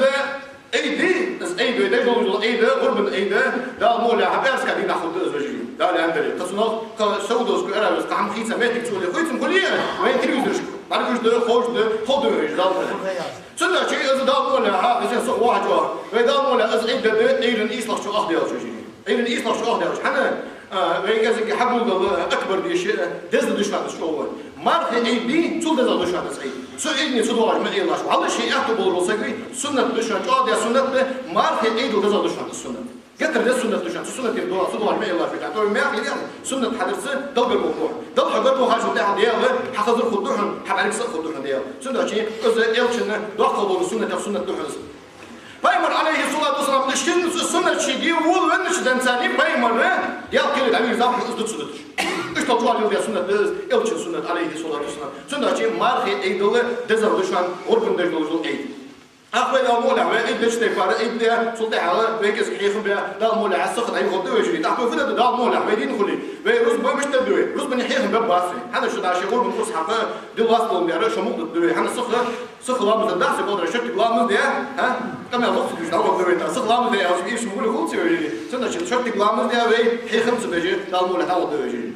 Ӏийд, из Ӏийд, вай деш долаш дола Ӏийд, гӀурбан Ӏийд, Дала мукъ лехьа, пӀаьраска дийнахьа хургда из, вежарий. Дала аьннадари, кхы цунах, кхы Саудовская Аравия, кхы хӀама хийца моттиг ца хуле, хийцам хуле, вай телевизорашка бӀаргагуш да, ховш да, ховргда вай, вежарий, Дала мукъ лехьа. Цудухьа из Дала мукъ лехьа, из сиха вахача, вай Дала мукъ лехьа, из Ӏийд да Ӏуйранна ийслагӀча шу ах даьлча, вежарий. Ӏуйранна ийслагӀча шу ах даьлча. ХӀана, а, вай кӀезига хьагулдала акбар деш, деза да шоана из чӀоагӀа. Мархий Ӏийд дий, цул дезагӀа да шоана из Ӏийд. Цу Ӏийдане ца доагӀаш ма Ӏелаш. Валлахьи, ший аьттув болаш вола саг вий, суннат да шоана, чӀоагӀа да суннат да, мархий Ӏийдал дезагӀа да шоана из суннат. Геттара деза суннат да шоана, цу суннатера доагӀа, ца доагӀаш ма Ӏелаш вай. ТӀаккха вай мехка лелаш суннат хьадарца, Далла гарга вахаргва хьо. Далла хьо гарга вахачул тӀехьагӀа Даьла хьа хазар хургда хьона, хьа бӀарг са хургда хьона Даьла. Цудухьа из Элчан доккхагӀа долча суннатех суннат да хьона из. Пайхамар, Ӏалайхи ссалату вассалам, иштта суннат ший дегӀа волавеннача денз царна пайхамар Даьла кхеле дӀавийрзав хьона из дувцаш, дувцаш. Иштта чӀоагӀа леладаь суннат да из, Элчан суннат, Ӏалайхи ссалату вассалам. Цудухьа мархий Ӏийдал дезагӀа да шоана гӀурбан деш долаш дола Ӏийд. ТӀаккха вай Дала мукъ лехьа, вай Ӏийд деча тайпара Ӏийд даь, цул тӀехьагӀа вай кӀезига хьехам баь, Дала мукъ лехьа, сиха дӀайоагӀаргда вежарий. ТӀаккха вай фу дергда, Дала мукъ лехьа, вай дийна хуле, вай рузба мишта дергда вай? Рузбане хьехам бергбац вай. ХӀана аьлча шо дӀа шоай гӀурбан урс хьакха, дилла ласт долаш дар, шо мукъа дергда вай. ХӀана сиха Сиха ламаз даь, дахса бадар, шоттиг ламаз даь, а? Къамаьл лоацаш дӀавахаргда вай, тӀаккха сиха ламаз даь, аз ийрча мугули хулций вай? Цудухьа шоттиг ламаз даь вай, хьехам ца беш, Дала мукъ лехьа, дӀавахаргда вежарий.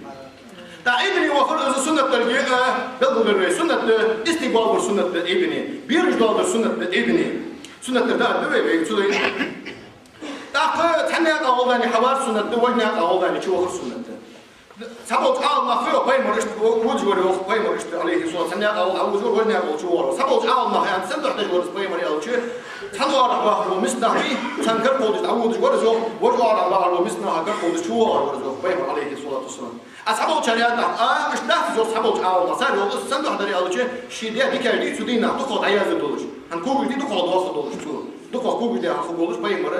ТӀаккха Ӏийдане вахар из суннат дарга, а, белгалдир вай, суннат да, истикъбал бар суннат да Ӏийдане, бераш доаладар суннат да Ӏийдане. Суннат дар да вай, вай цу дийнахьа. ТӀаккха цхьан наькъа гӀолла хьавар суннат да, вай наькъа гӀолла чувахар суннат да. Цхьаболча Ӏаламнаха йоах, пайхамар иштта водаш вар йоах, пайхамар иштта, Ӏалайхи ссалату, цхьан наькъа гӀолла водаш вар, вай наькъа гӀолла чувахар. Цхьаболча Ӏаламнаха аьннад, сенна духьа деш вар из пайхамар аьлча, цхьан оагӀорахьа вахар вола миска нах бий, царна кара кховдаш дӀаводаш вар из йоах, вокха оагӀорахьа вахар вола миска наха кара кховдаш чувахар вар из йоах пайхамар, Ӏалайхи ссалату вассалам. А цхьаболчар аьннад, а, иштта дац из йоах цхьаболча Ӏаламнаха. Цар йоах, из сенна духьа дар аьлча, ший даь дикаш дий цу дийнахьа дукхагӀа дӀаяздаь долаш, хӀанз когаш дий дукхагӀа доаха долаш цо. ДукхагӀа когаш даь хургдолаш пайхамара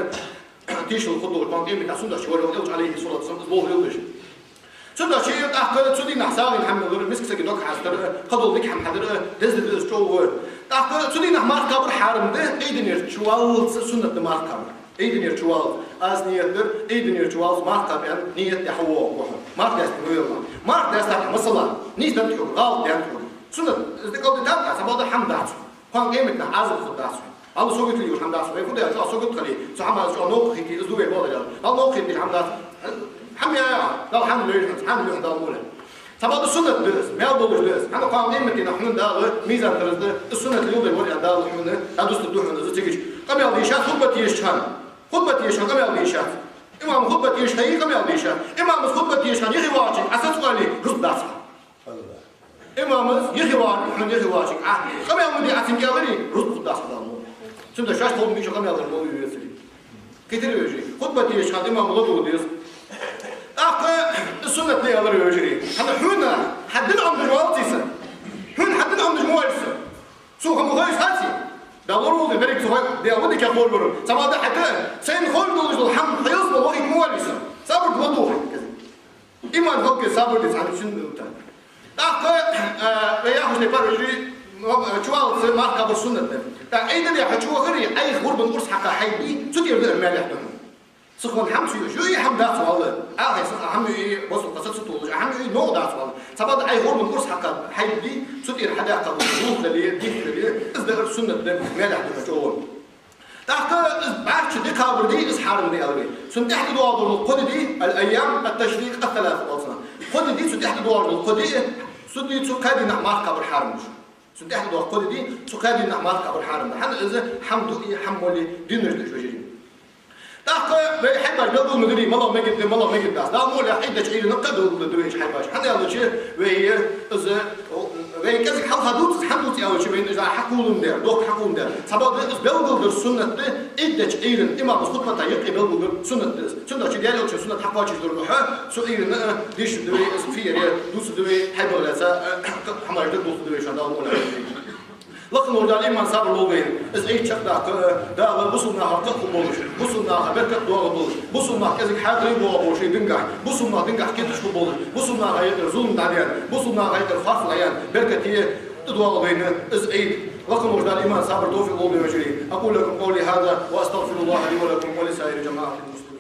тешал хургдолаш, кхоана къематдийнахьа суннат чу вар йоах, Элча, Ӏалайхи ссалату вассалам, из лов лелаш. Цудухьа ший тӀаккха цу дийнахьа сагӀийна хӀама мел лур, миска сага дог хьастар, кхыдола дика хӀама хьадар, деза да из чӀоагӀа. ТӀаккха цу дийнахьа марха кхабар хьарам да, Ӏийденера чуваллалца суннат да марха кхабар. Ӏийденера чуваллалца. Аз ният дир, Ӏийденера чуваллалца марха кхаба аьнна ният даь хьавоагӀаргва хьо. Марха даьстар ма йоалла. Марха даьстар, масала, нийсденнад хьога, гӀалат даьннад хьога. Суннат, из дикал дитар, цхьабакъда хӀама дац. Кхоана къематдийнахьа Ӏазап хургдац хьона. Дала сагота лелаш хӀама дац хьона. Вай фу даьд, чӀоагӀа сагота хиле, цу хӀаманна чӀоагӀа новкъа хийтте, из да вай бола Дала. Дала новкъа хийтте хӀама дац. ХӀама яа, Дала хӀама лойш хьона, хӀама лойш Дала мула. Цхьабакъда суннат да из, маьл долаш да из. ХӀана кхоана къематдийнахьа хьона Дала мизан тараза тӀа из суннат леладер вар аьнна Дала хьона дӀадустаргда хьона из цига. Къамаьл де йиш яц хутба тешача хана. Хутба тешача хана къамаьл де йиш яц. Имам хутба тешача хана къамаьл де йиш яц. Имамас хутба тешача хана юхе вагӀачунга Ӏа саца оале, рузба дац хьа. Имамас юхе вагӀачунга, хьона юхе вагӀачунга Ӏа къамаьл ма де, Ӏа цунга аьларе, рузба хургдац хьа Дала мула. Цудухьа шоашта ховнабеча къамаьл дар ма ве вецаре. Кхийтарий, вежарий? Хутба тешача хана имам ладувгӀа деза. ТӀаккха из суннат да аьлар, вежарий. ХӀана, хьона хьа дин Ӏомадеш валац из. Хьона хьа дин Ӏомадеш ма валац из. Цо хӀама ховш хаций? Дала лораволва, берригаш цо хой, Дала ва дикагӀа ховргвар. Цхьабакъда хьа тӀа сайна ховш долаш дола хӀама хьа ялсмала вахийта ма валац из. Сабар де, ладувгӀа хьа кӀезига. Иман хӀалакхе сабар де, цхьан шин минута. ТӀаккха, э, вай яхача тайпара, вежарий, э, чуваллалца марха кхабар суннат да. ТӀаккха Ӏийденера хьо чувахаре, Ӏайха гӀурбан урс хьакха хьайба дий, цу тӀера да ер маьлехь да хьона. Сихонца хӀама ца юаш, юий хӀама дац валла. Ӏа хьай сиха хӀама юий, босса кхы саца тулаш, хӀама юий, новкъа дац валла. Цхьабакъда Ӏайха гӀурбан урс хьакха хьайба дий, цу тӀера хьадаьккха дола дулх дале, дих дале, из дар суннат да, маьлехь да хьона чӀоагӀа. ТӀаккха из бӀарчча ди кхабар дий, из хьарам да аьлар вай. Цунна тӀехьа тӀадоагӀаш дола кхо ди дий, الأيام التشريق الثلاثة оал цунах. Кхо ди дий, цунна тӀехьа тӀадоагӀаш дола кхо ди, цу ди, цу кхаь дийнахьа марха кхабар хьарам да. Цунна тӀехьа тӀадоагӀа кхо ди дий, цу кхаь дийнахьа марха кхабар хьарам да. ХӀана, из хӀама дуи, хӀама молле динаш да уж, вежарий. ТӀаккха вай хьайбаш белгал ма дирий, малагӀа мегаргда, малагӀа мегаргдац. Дала мукъ лой, Ӏиддача Ӏуйранна кхы а белгалдергда вай уж хьайбаш. ХӀана аьлча, вай, из, вай кӀезига хьалха дувц из, хӀана дувц аьлча, вайна из хьакхоллам дар, дохк хьакхоллам дар. Цхьабакъда из белгалдар суннат да, Ӏиддача Ӏуйранна имамас хутбата юкъе белгалдар суннат да из. Цудухьа Даьла Элчан суннат хьакхоачашдара духьа, цу Ӏуйранна, э, дешаргда вай из, фиер дувцаргда вай, хьайбах лаьца, э, хӀамаш дар дувцаргда вай шоана, Дала мукъ лой. Лакха волча Дала иман, сабар лулда вайна. Из Ӏид чакхдаккха, э, Дала бусалба наха кхы а хургболаш, бусалба наха беркат доагӀаргболаш, бусалба нах кӀезига хьаькъале боагӀаргболаш ер динагахьа, бусалба нах динагахьа кхеташ хургболаш, бусалба наха юкъера зулам дӀадаьнна, бусалба наха юкъера харцо дӀаяьнна, беркате тӀадоагӀа вайна из Ӏид. Лакха волча Дала иман, сабар, товфикъ лулда вайна, вежарий. أقول لكم قولي هذا وأستغفر الله لي ولكم ولسائر جماعة المسلمين.